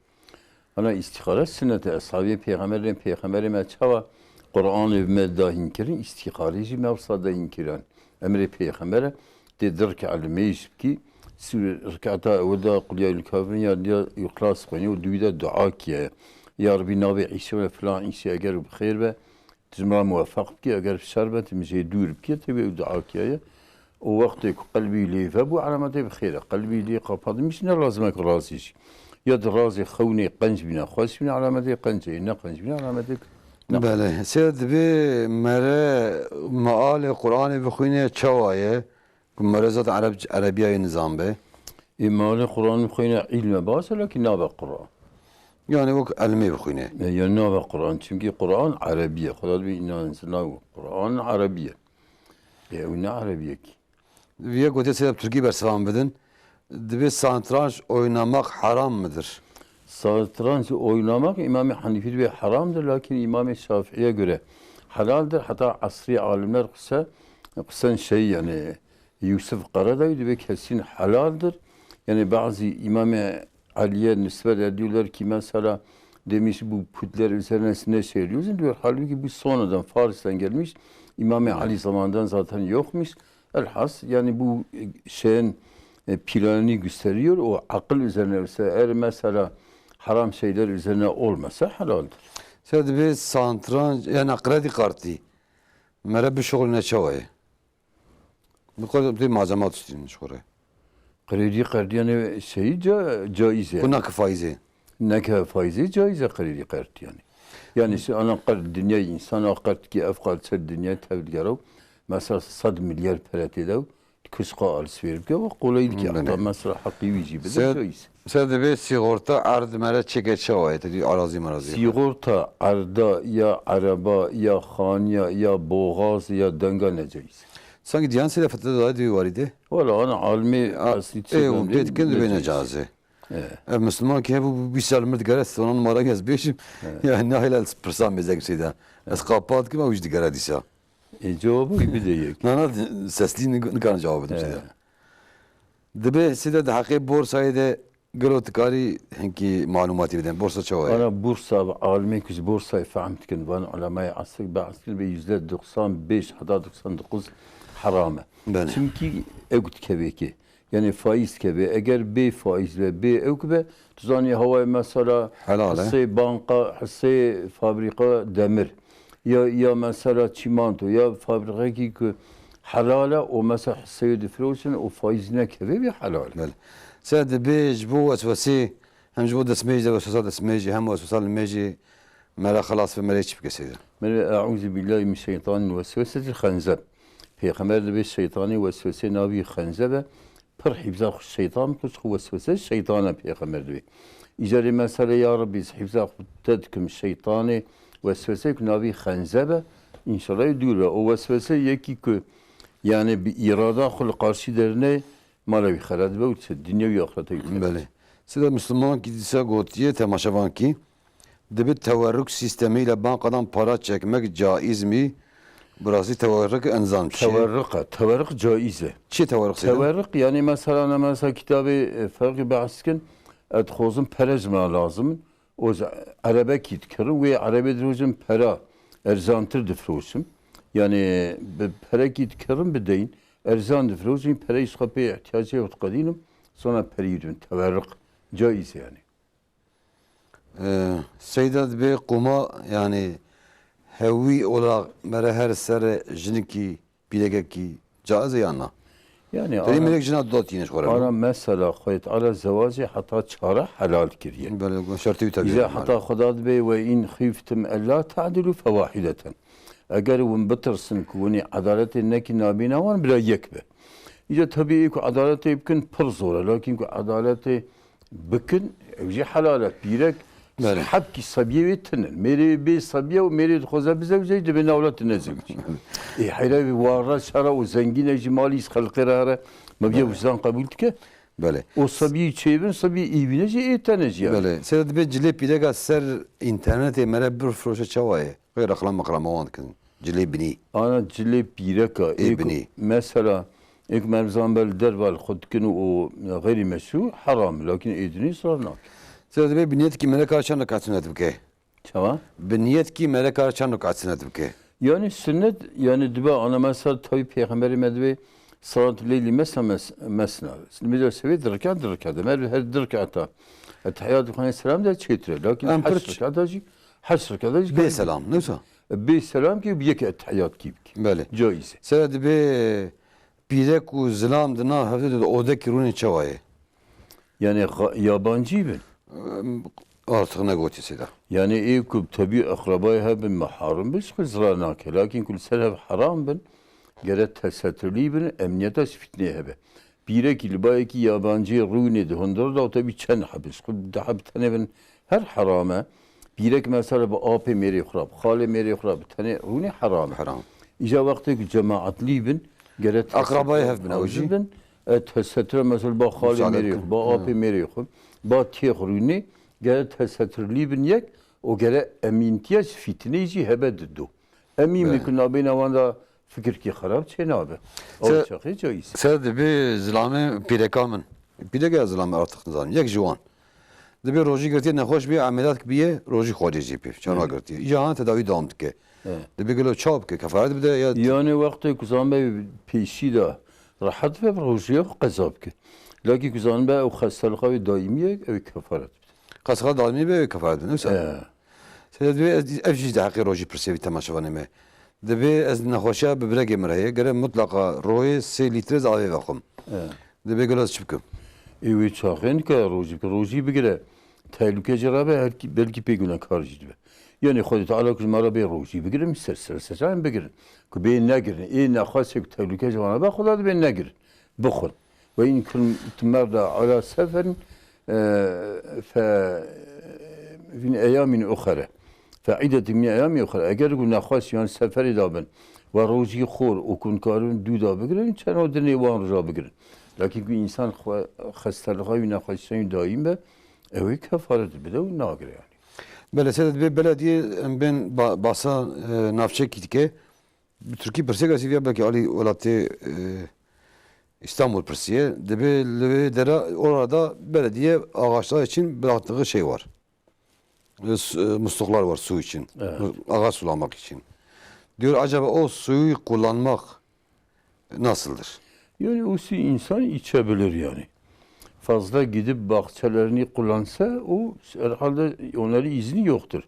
Ana îstixare sinnet e. Eshabê pêxemberê, pêxemberê me çawa Qur'anê bi me dahîn kirin, îstixarê jî me wisa dahîn kirin. Emrê pêxember e, tê di rik'a li mêj bikî, sî rik'ata ewe de Qul ya eyyuhel kafirun ya, ya Îxlas xwînî û di wî de dua kiye. Ya Rebî navê îşê me filan îşê eger bi xêr be, tu ji min re muwefeq bikî, eger bi şer be, tu min jê dûr bikî, tê wê ew dua kiyaye. Û wextê ku qelbî lê vebû, alametê bi xêr e. Qelbî lê qapadimîş ne lazim e ku razî jî. Ya di razê xewnê qenc bîne, xweş bîne, alametê qenc e. Ne qenc bîne, alametê ne. Belê. Sê dibê mere mealê Qur'anê bixwîne çawa ye? Ku mere zat Ereb-, Erebiyayê nizan be. Ê mealê Qur'anê bixwîne îlm e baş e, lakin nabe Qur'an. Yani wek elmê bixwîne. E, ya nabe Qur'an. Çimkî Qur'an Erebî ye. Xweda dibê inna enzelnahu Qur'anen Erebî ye. Ê, ew ne Erebiyekî. Viye gotê sê de bi Tirkî bersivan bidin. Dibê satranç oynamak haram mıdır? Satranç oynamak Îmamê Henîfî dibê heramdir, lakin Îmamê Şafî'ye göre helaldir. Heta esrî alimler qise, qisen şey yani Yusuf Karadayı dibê kesin helaldir. Yani bazı Îmamê Ali'ye nispet ediyorlar ki mesela demiş bu putlar üzerine ne şey diyorsun diyor. Halbuki bu sonradan Faris'ten gelmiş. İmam-ı Ali zamanından zaten yokmuş. Elhas yani bu, e, şeyin, e, planını gösteriyor. O akıl üzerine ise eğer mesela haram şeyler üzerine olmasa helaldir. Sê dibê satranç yani kredi kartı. Mere bişuxulîne çawa ye? Bi qo-, bi malzemat stînin ji xwe re. Krêdî qerdîyanê şeyî ca-, caiz e. Ku nake faîzê. Nake faîzê caiz e krêdî qerdîyanê. Yani se ana qerd dinyayê însan a qerd ki ev qerd ser dinyayê tev digere û mesela sed milyar pere tê de û kişka alsvêr bike, ve qolayî dike. Belê. Heta mesela heqî wî jî bide, Ser, cayîz. Ser divê sîgorta erd mere çêke çawa ye? Te dî arazî merazî. Sîgorta erda ya ereba ya xaniya ya boğaz ya denga necayîz. Sanki diyan sê de fetede dayê divê warî de. Wala ana almê A, eslî ê, çê hûn pê dikin dibê necayîz. Necazê. E. Ev Müslüman ki hebû bîst sal mir digere, sonan mara ez bêjim. E. Ya nahêle ez pirsa mêzek sê de. Ez qapa dikim, ew jî digere dîsa. E, cewabî bide yek. Na, na, seslî nik-, nikarin cewab bidim sê de. E. Dibe sê de di heqê borsayê de gelo dikarî hinkî malûmatî bidin. Borsa çawa ye? Ana borsa, almê ku ji borsayê fehm dikin, van ulemayê esr behs dikin, vê yüzde doksan beş heta doksan dokuz heram e. Belê. Çimkî ew dikevê kê. Yani faiz keve. Eger bê faiz ve, bê ew kibe, tu zanî hawayê mesela Helal e. Hissê banka, hissê fabrika demir. Ya, ya mesela çîmanto, ya fabrikekî ku helal e, o mesela hisseyê difiroşin, o faiz nekeve, bê helal e. Belê. Se dibê ji bo weswesê, hem ji bo destmêj de weswesa destmêjê, hem weswesa limêjê, mera xelas be, merê çi bike seyda? Merê, eûzubîllahî min şeytanîl weswesetil xenzeb. Pêxember dibê şeytanê weswesê navî xenzeb e. Pir hîfza xwe şeytan bike, çiqu weswese şeytan e pêxember dibê. Îcarê mesela ya Rebî, hîfza xwe te dikim şeytanê wesweseyê ku navî xenzeb e, înşallah dûr be. O weswese yekî ku yani bi îrada xwe li qarşî dernê, mala wî xera dibe û çi dinya wî axireta wî xera dibe. Belê. Sida Müslüman ki dîsa gotiye temaşevan ki, Dibe tewerruk sîstemî le bankadan para çekmek caiz mî? Bi rastî tewerruk enzam çi? Tewerruk e. Tewerruk caiz e. Çi tewerruk seyda? Tewerruk, yani mesela, ne mesela kitabê, e, ferqî behs dikin, ez dixwazim pere ji me lazim in. O ji erebekî dikirin, wê erebê dirojin pera erzantir difroşim. Yani bi perekî dikirin bideyin, erzan difroşin, pereyî ji xwe pê ihtiyacê xwe diqedînim, sonra perî dibin. Tewerruk caiz e yani. Ee, Seyda dibê qûma, yani hewî ola mere her serre jinikî, pîrekekî caiz e yan na? Yani Tedî ana, mêrek jina dot yine ji xwe re ana bû. Mesela Xwedê Teala zewacê heta çare helal kiriye. Belê, şertî wî tebî. Îca heta Xweda dibê, "Ve in xîftum ella ta'dilu fewahideten." Eger hûn bitirsin ku hûn ê edaletê nekin nabîna wan, bila yek be. Îca tebî ê ku edaletê bikin pir zor e. Lakin ku edaletê bikin, ew jî helal e. Pîrek Belê. Hebkî sebiyê wê tune. Mêrê bê sebiye û mêrê dixwaze bizewce, dibê newlet nezewcî. Ê heyra wî wara şera û zengîne jî malî xelqê re here. Me bîye Belê. Wijdan qebûl dike. Belê. O sebiyê çêbin, sebiyê îvîne jî ê tene jî yani. Belê. Seyda dibê cilê pîreka ser înternetê mere bifroşe çawa ye? Xêr, reqlam meqlama wan dikin. Cilê binî. Ana cilê pîreka, Ê ê ku binî. Mesela, ê ku merv zan be li derva li xwe dikin û o xeyrî meşrû, heram, lakin ê dinî zrar nake. Seyda dibê biniyet ki mere kar çend rekat sunet bike? Çawa? Biniyet ki mere kar çend rekat sunet bike? Yani sünnet, yani dibe ana mesela tabi peyxemberê me dibê salat leyli mesna mes-, mesna. Şimdi mesela sevê dirkan dirkan. Demek her dirkata. Etehiyat xanê selam de çêtire. Lakin Em heşt pir ç- rekata jî, heşt rekata jî Bê selam, ne wisa? Bê selam ki yek etehiyat ki bike. Belê. Caiz e. Seyda dibê pîrek û zilam di nav hevdê de odekî rûnê çawa ye? Yani xa-, yabancî bin. Em, Artık ne gotî seyda. Yani ê ku tebî eqrebayê hebin, meharim bin, ji xwe zira nake. Lakin ku li ser hev heram bin, gere tesetirlî bin, emniyeta ji fitnê hebe. Pîrekî li bayekî yabancî rûnê di hundir de û tebî çend hebin, ji xwe di heb tenê bin, her heram e. Pîrek mesela bi apê mêrê xwe re, bi xalê mêrê xwe re, bi tenê rûnê heram e. Heram. Îja wextê ku cemaatlî bin, gere Akrabayê tesetirlî hev bin, ew jî. Bin, e, tesetir mesela ba xalê Müsaade mêrê bikin. Xwe, ba Hı. Apê mêrê xwe, ba têx rûnê, gere tesetirlî bin yek û gere emîntiya ji fîtinê jî hebe dido. Emîn Belê. Bin ku nabêna wan de fikirkî xerab çê nabe. Ew Se-, çaxê cayîz. Ser dibe zilamê pîreka min. Pîreka zilamê artık nizanim. Yek ji wan. Dibe rojî girtiye nexweş bî, emeliyat biye, rojî xwedê jî pê. Çana Hı. Girtiye. Îja han tedawî dewam dike. Hı. Dibe gelo çawa bike? Kefaret bide ya Yani wextê ku zanbe pêşî de rehet be, rojî xwe qeza bike. Lakin ku zanbe ew xestelixê daîmî ye, ew kefaret bide. Xestelixê daîmî be, ew kefaret bide. Neyse. Hı. Seyda dibê ez, ev jî di heqê rojî pirsê wî temaşevanê me. Dibê ez nexweşiya bi biregê min re heye, gere mutlaqa royê sê lître ez avê vexwim. E. Dibê gelo ez çi bikim? Ê wê çaxê nike rojî bike, rojî bigire. Tehlûke jî rabe, her kî, belkî pê gunekar jî dibe. Yanî Xwedê Teala ku ji me re bê rojî bigirin, ser, ser, ser, em bigirin. Ku bê negirin, ê nexwasê ku tehlûke ji wan re be, Xweda dibê negirin. Bixwin. Ve in kuntum merda ala seferin, e, fe, fin eyamîn uxere. Fe iddetin min eyamîn uxere. Eger ku nexwest yan seferê de bin, ve rojî xor û ku nikarin dû da bigirin, çend o dinê wan roja bigirin. Lakin ku însan xwe, xestelixê wî, nexweşîşên wî dayîm be, ew ê kefaret bide û nagire yanî. Belê, sê de dibê belediyê em bên ba-, basa, e, navçekî dike. Bi tirkî pirsêka sîviya belkî alî welatê, e, İstanbul pirsiye. Dibê li wê dera orada belediye ağaçlar için bıraktığı şey var. E, su-, e, musluklar var su için. Evet. Ağaç sulamak için. Diyor, acaba o suyu kullanmak nasıldır? Yani o su insan içebilir yani. Fazla gidip bahçelerini kullansa o herhalde onların izni yoktur.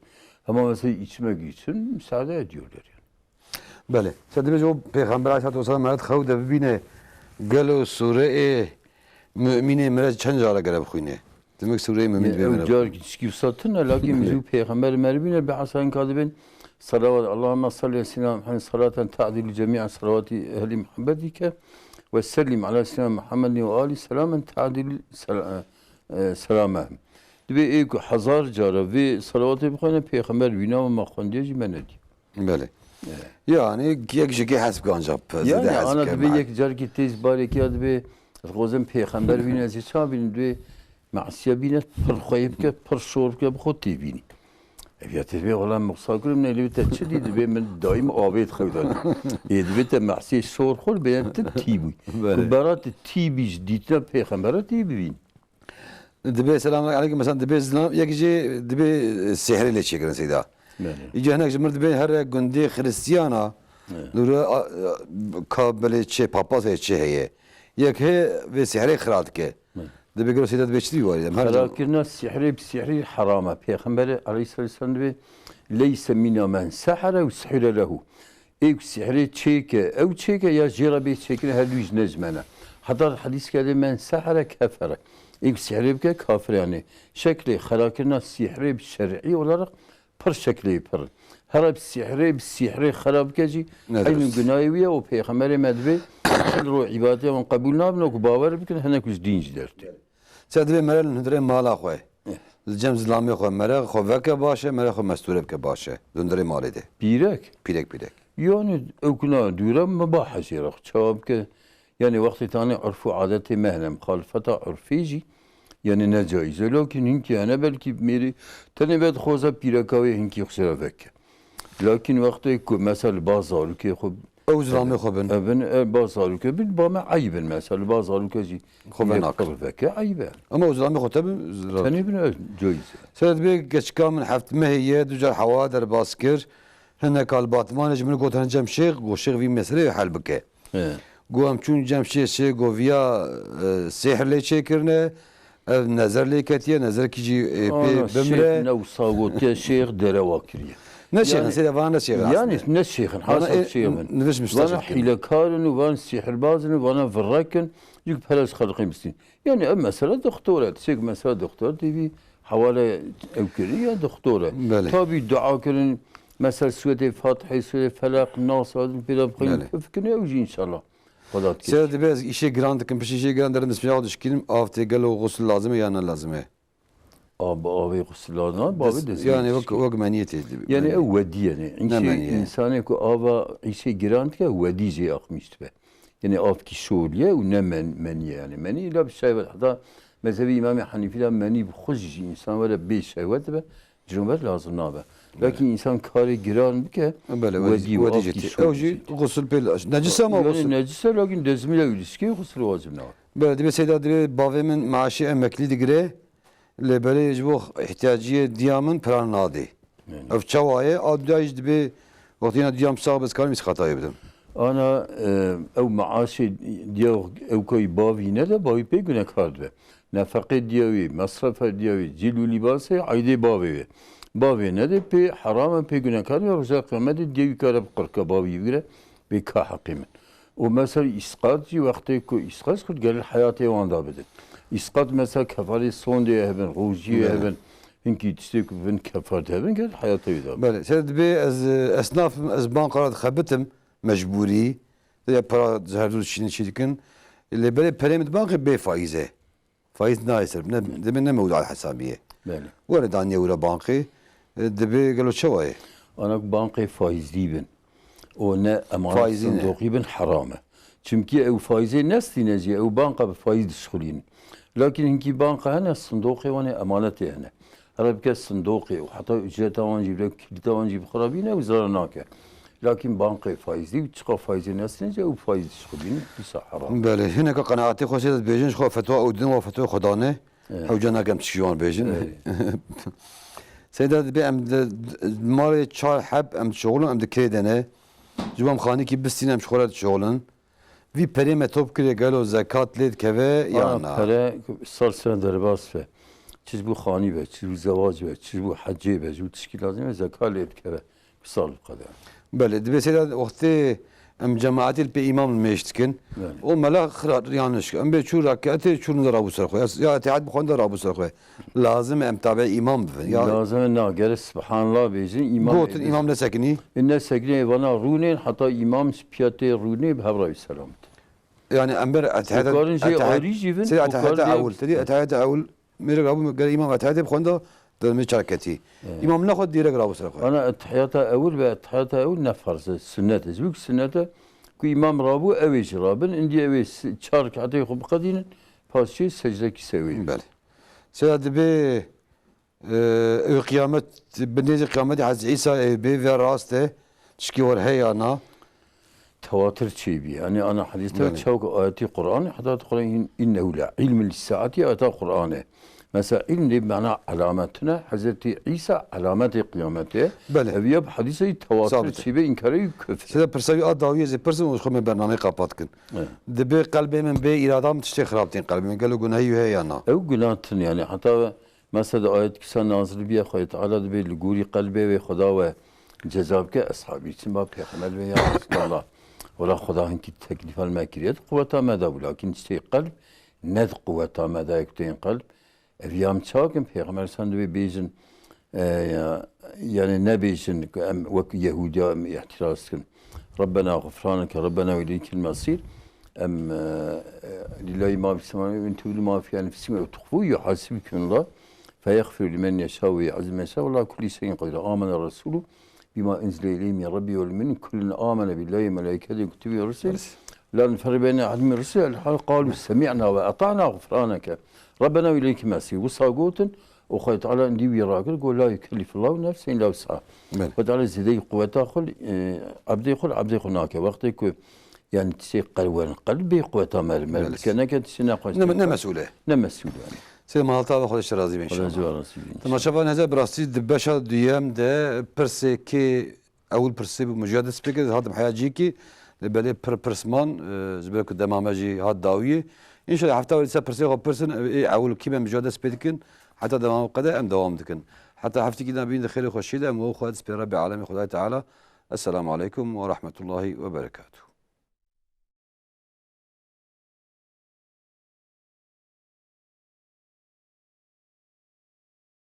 Ama mesela içmek için müsaade ediyorlar yani. Belê. Sen dibêje o Pêxember aleyhissalatu vesselam meret xew de bibîne, gelo sûre ê Mümînê meret çend cara gere bixwîne? Demek sûreyê Mümîn Ye, dibê ew meret. Car tişkî wisa tune, lakin min jî û Pêxember me re bîne, bi esan ka dibên salawat, Allahümme salli ala seyyidina Muhammed salaten ta'dilu cemi'a salavati ehli Muhammedike ve sellim ala seyyidina Muhammedin ve ali selamen ta'dilu sel-, e, e, selamehum. Dibê ê ku hezar cara vê salawatê bixwene, Pêxember vîna me xwendiye jî me nedî. Belê. Evet. Yani yek ji kê hes bike ancak p-, Yani zêde hes ana bike dibê me. Yek carkî têz barekî ya dibê, dixwazim Pêxember bîne, ez ê çawa bînim, dibê masiye bîne, pir xweyê bike, pir şor bike, bi xwe tê bînî. Ev ya tê dibê, wela mixsa kirim, ne lê te çi dî, dibê min daîm avê dixew da. Ê dibê te masiyê şor xwe bê tu tî bû. Belê. Ku bera tu tî bî ji dîtina Pêxembera tê bibîn. Dibê, selamun aleyküm, mesela dibê zilam, yek jê dibê, e, sêhrê lê çêkirin seyda. Belê. Îca hinek ji mir dibê here gundê Xiristiyana, Evet. lûre, a, a, ka belê çê, papaz heye, çê heye. Yek hê vê sêhrê xira dike. Evet. Dibê gelo seyda dibê çi dî warî? Em her Xira kirina sêhrê bi sêhrî heram e. Pêxemberê aleyhisselam dibê, "Leyse mina men sehre û sihire lehu." Ê ku sîhrê çêke, ew çêke ya jê re bê çêkirin, her du jî ne ji me ne. Heta di hedîskê de men sehre kefere. Ê ku sîhrê bike kafir e, yanî şeklê xerakirina sîhrê bi şer'î olarak pir şeklê pir in. Here bi sîhrê, bi sîhrê xera bike jî Ne eynî dirust. Gunahê wî ye û Pêxemberê me dibê çil roj îbadetê wan qebûl nabin, ku bawer bikin, hinek ji dîn jî dertê. Sen dibê mere li hundirê mala xwe. Eh. Li cem zilamê xwe mere xwe veke baş e, mere xwe mestûre bike baş e. Li hundirê malê de. Pîrek? Pîrek, pîrek. Yani ew kuna dûre mibah e jê re. Çawa bike? Yani wextê tanê urf û adetê me hene, muxalifeta urfê jî yani ne caiz e. Lakin hinkî hene belkî mêrî tenê vedixwaze pîreka wê hinkî xwe jê re veke. Lakin wextê ku mesela ba zarokê xwe Ew zilamê xwe bin. Evin, e, ba zarokê bin, ba me eyb in mesela, ba zarokê jî Xwe yek venak. Pir veke eyb e. Ama ew zilamê xwe te bin, zira- Tenê bin, e, caiz e. Seret bê geçika min heft mehê ye, du car hewa derbas kir. Hinek al Batmanê ji min gotin cem şêx, go şêx vî meseleyê hel bike. He. Go em çûn cem şêx, şêx go viya, e, sêhr lê çêkirine. Ev nezer lê ketiye, nezerkî jî, e, pê Ana bimre. Şêx ne wisa gotiye, şêx derewa kiriye. Ne şêxin, Yani, seyda vana ne şêxin yani aslında. Ne şêxin, Vana hasa ê, şêxin. Nivişmiş Vana taşak kirin. Hîlekar in û van sîhirbaz in û vana virrek in, yek pere ji xelqê bistîn. Yani ev mesele doktor e, tişek mesele doktor, tê vî hewale ew kiriye doktor e. Belê. Tabî dua kirin, mesela sûretê Fatihê, sûretê Felak, Nas, pêra bixin, Belê. Pif kirin, ew jî inşallah. Xweda dikir. Seyda dibê ez îşê giran dikim, piştî îşê giran derin destmîja xwe dişkînim, av tê gelo xusl lazim e ya ne lazim e? Av, avê xusl lazim e, bavê Des-, destmîja yani wek, dişkî. Wek meniyê tê dibê. Yani ew wedî ye, ne? Ne Îşê meniyê. Însanê ku ava îşê giran dike, wedî jê axmîş dibe. Yani avkî şor ye û ne men-, menî ye yani. Menî la bi şehwet. Heta mezhebî Îmamê Henîfî de menî bi xwe jî însan were bê şehwet dibe. Cinober lazim nabe. Belê. Belkî însan karê giran bike, Belê, wedî, wedî û wedî avkî jî tê. Şor Ew jî jî. Xusl pê li-, necis e ama Yani xusl. Necis e, lakin dezmîle wî diskê xusl wacib nabe. Belê, dibê seyda dibê bavê min maaşê emeklî digire, lê belê ji bo ihtiyaciyê diya min pira nadê. Yani. Ev çawa ye? A diya jî dibê wextî ya diya min sax be, ez karim îsqatayê bidim. Ana, e, ew maaşê diya ew kayî bavî nede, bavî pê gunekar dibe. Nefeqê diya wî, mesrefa diya wî, cil û lîbasê eydê bavê wê. Bavê nede pê heram e, pê gunekar e, roja qiyametê diya wî kare bi qirka bavî bigire, bê ka heqê min. Û mesela îsqat jî wextê ku îsqat kir, gerek heyatê wan da bidin. Îsqat mesela kefarê sondê hebin, rojiyê Belê. hebin, hinkî tiştê ku bin kefaret hebin, gel heyata wî da. Belê. Seyda dibê ez, e, esnaf im, ez banka re dixebitim mecbûrî. Ya para her du dişînin çî dikin. Lê belê perê min di bankê bê faîz e. Faîz nayê ser. Ne, dibê ne mewdûa hesabî ye. Belê. Were daniye wira bankê. E, dibê gelo çawa ye? Ana ku bankê faîzlî bin. O ne emanet Faîzî ne. sindoqî bin heram e. Çimkî ew faîzê nestîne jî, ew banka bi faîz dişxulînin. Lakin hinkî banka hene, sindoqê wan ê emanetê hene. Here bike sindoqê û heta ucreta wan jî bide, kilîta wan jî bi xwe re bîne, ew zarar nake. Lakin banqê faîzlî û çiqa faîzê nestîne jî, ew faîz dişxulînin, dîsa heram. Belê, hineka qenaetê xwe sê de dibêjin, ji xwe fetwa ew din, wa fetwa xwe dane. Evet. Hewce nakem tişkî wan bêjin. Evet. Seyda dibê em di, di malê çar heb em dişoxulin, em di kirê de ne. Ji bo em xanîkî bistîn em ji xwe re dişoxulin. Vî perê me top kiriye gelo zekat lê dikeve ya Ana na? Pere sar sene derbas be. Çi ji bo xanî be, çi ji bo zewac be, çi ji bo hecê be, ji bo tişkî lazim be, zekat lê dikeve. Bi sal bi qede. Belê, dibê seyda wextê em cemaetê li pê îmam mêş dikin. Belê. O mela xira yanlış. Em bê çû raketê çû nida rabû ser xwe. Ya, ya Etihad bi xwe nida rabû ser xwe. Lazim e em tabe îmam bibin. Ya Lazim e na, gere Subhanallah bêjin, îmam Gotin bêjin. îmam nesekinî. E, nesekinî, vana rûnên, heta îmam ji piya tê rûnê bi hev re wî selamet. Yani em ber Etihada, Dikarin jê Etihad-, ayrî jî bin, seyda Etihada dikarin jê ewil. Tedî Etihada ewil. Mêrek rabû gere îmam Etihadê bi xwenda, deme çarketî. Evet. Îmam nexwe dîrek rabû ser xwe. Ana Etihiyata ewil ve Etihiyata ewil ne farz e, sünnet e. Ji wî sünnet e ku îmam rabû, ew ê jî rabin. Îndî ew ê s-, çar rekatê xwe biqedînin, paşê secdekî sewê. Belê. Seyda dibê, e, ew qîyamet, bi nêzî qîyametê Hezretî Îsa ê bê ve rast e, tişkî wer heye ya na? Tewatir çêbî. Yani ana hadîs te Belê. çaw ku ayetî Qur'an, heta Qur'an in-, innehu le ilmul saati ayeta Qur'an e. Mesela ilm de mana alametine, Hezretî Îsa alametê qiyamete. Belê. Ev ya bi hadîsê tewatir Sabit. çêbî, înkarê kufr. Seyda pirsa wî a dawiyê zê pirsin û xwe me bernameyê qapat kin. Evet. Dibê qelbê min bê îrada min tiştê xirab tên qelbê min. Gelo gunahî wî heye ya na? Ew gunah tin yani. Heta mesela ayet kisa nazil biye, Xwedê Teala dibê li gorî qelbê wê Xweda we ceza bike, eshabî çin ba pêxember dibê ya Resulallah. Wela Xweda hinkî teklîfa li me kiriye, di quweta me de bû. Lakin tiştê qelb ne di quweta me de ye ku tên qelb. Ev ya em çakin, pêxember sen dibê bêjin, e, ya, yani nebêjin ku em wek Yehûdiya em îhtiraz dikin. Rabbena gufraneke, Rabbena ve ileykel mesîr. Em, e, e, lillahi ma fis semawati ve entu ma fi enfusikum ve tuhfu yuhasibkum Allah. Fe yagfiru limen yeşâ ve yu'azzibu men yeşâ. Wallahu kulli şeyin kadir. Amene Resulü bima unzile ileyhi min Rabbi vel mü'minun. Kullun amene billahi ve melaiketihi ve kutubihi ve rusulihi. La nuferriqu beyne ahadin min rusulihi ve kalu semi'na ve ata'na gufraneke. Rabbena ve ileykel mesîr. Wisa gotin û Xwedê Teala îndî wî rakir, got, "La yukellifullahu nefsen illa wus'aha." Belê. Xwedê Teala zêdeyî quweta xwe, e, ebdê xwe, ebdê xwe nake. Wextê ku, yani, tiştê qelb werin, qelb bê quweta me, me Belê. bike, neke tiştê nexweş Ne, ne mesûl e. Ne mesûl yani. Sê malta ve Xwedê ji te razî be Xwedê inşallah. ji we razî be inşallah. Temaşevan heze bi rastî di beşa duyem de pirsê kê Ewil pirsê bû, min ji ya dest pê kir, hatim heya cihekî, lê belê pir pirs man, e, ji ber ku dema me jî hat dawiyê. Înşallah hefta wê dîsa pirsê xwe pirsin, ew ê ewil kî be min ji ya dest pê dikin, heta dema qede em dewam dikin. Heta heftekî din bîn di xêrê xweşiyê de, em û xwe dest pê Rebbê Alemê Xwedayê Teala. Esselamu aleykum ve rahmetullahi ve berekatuhu.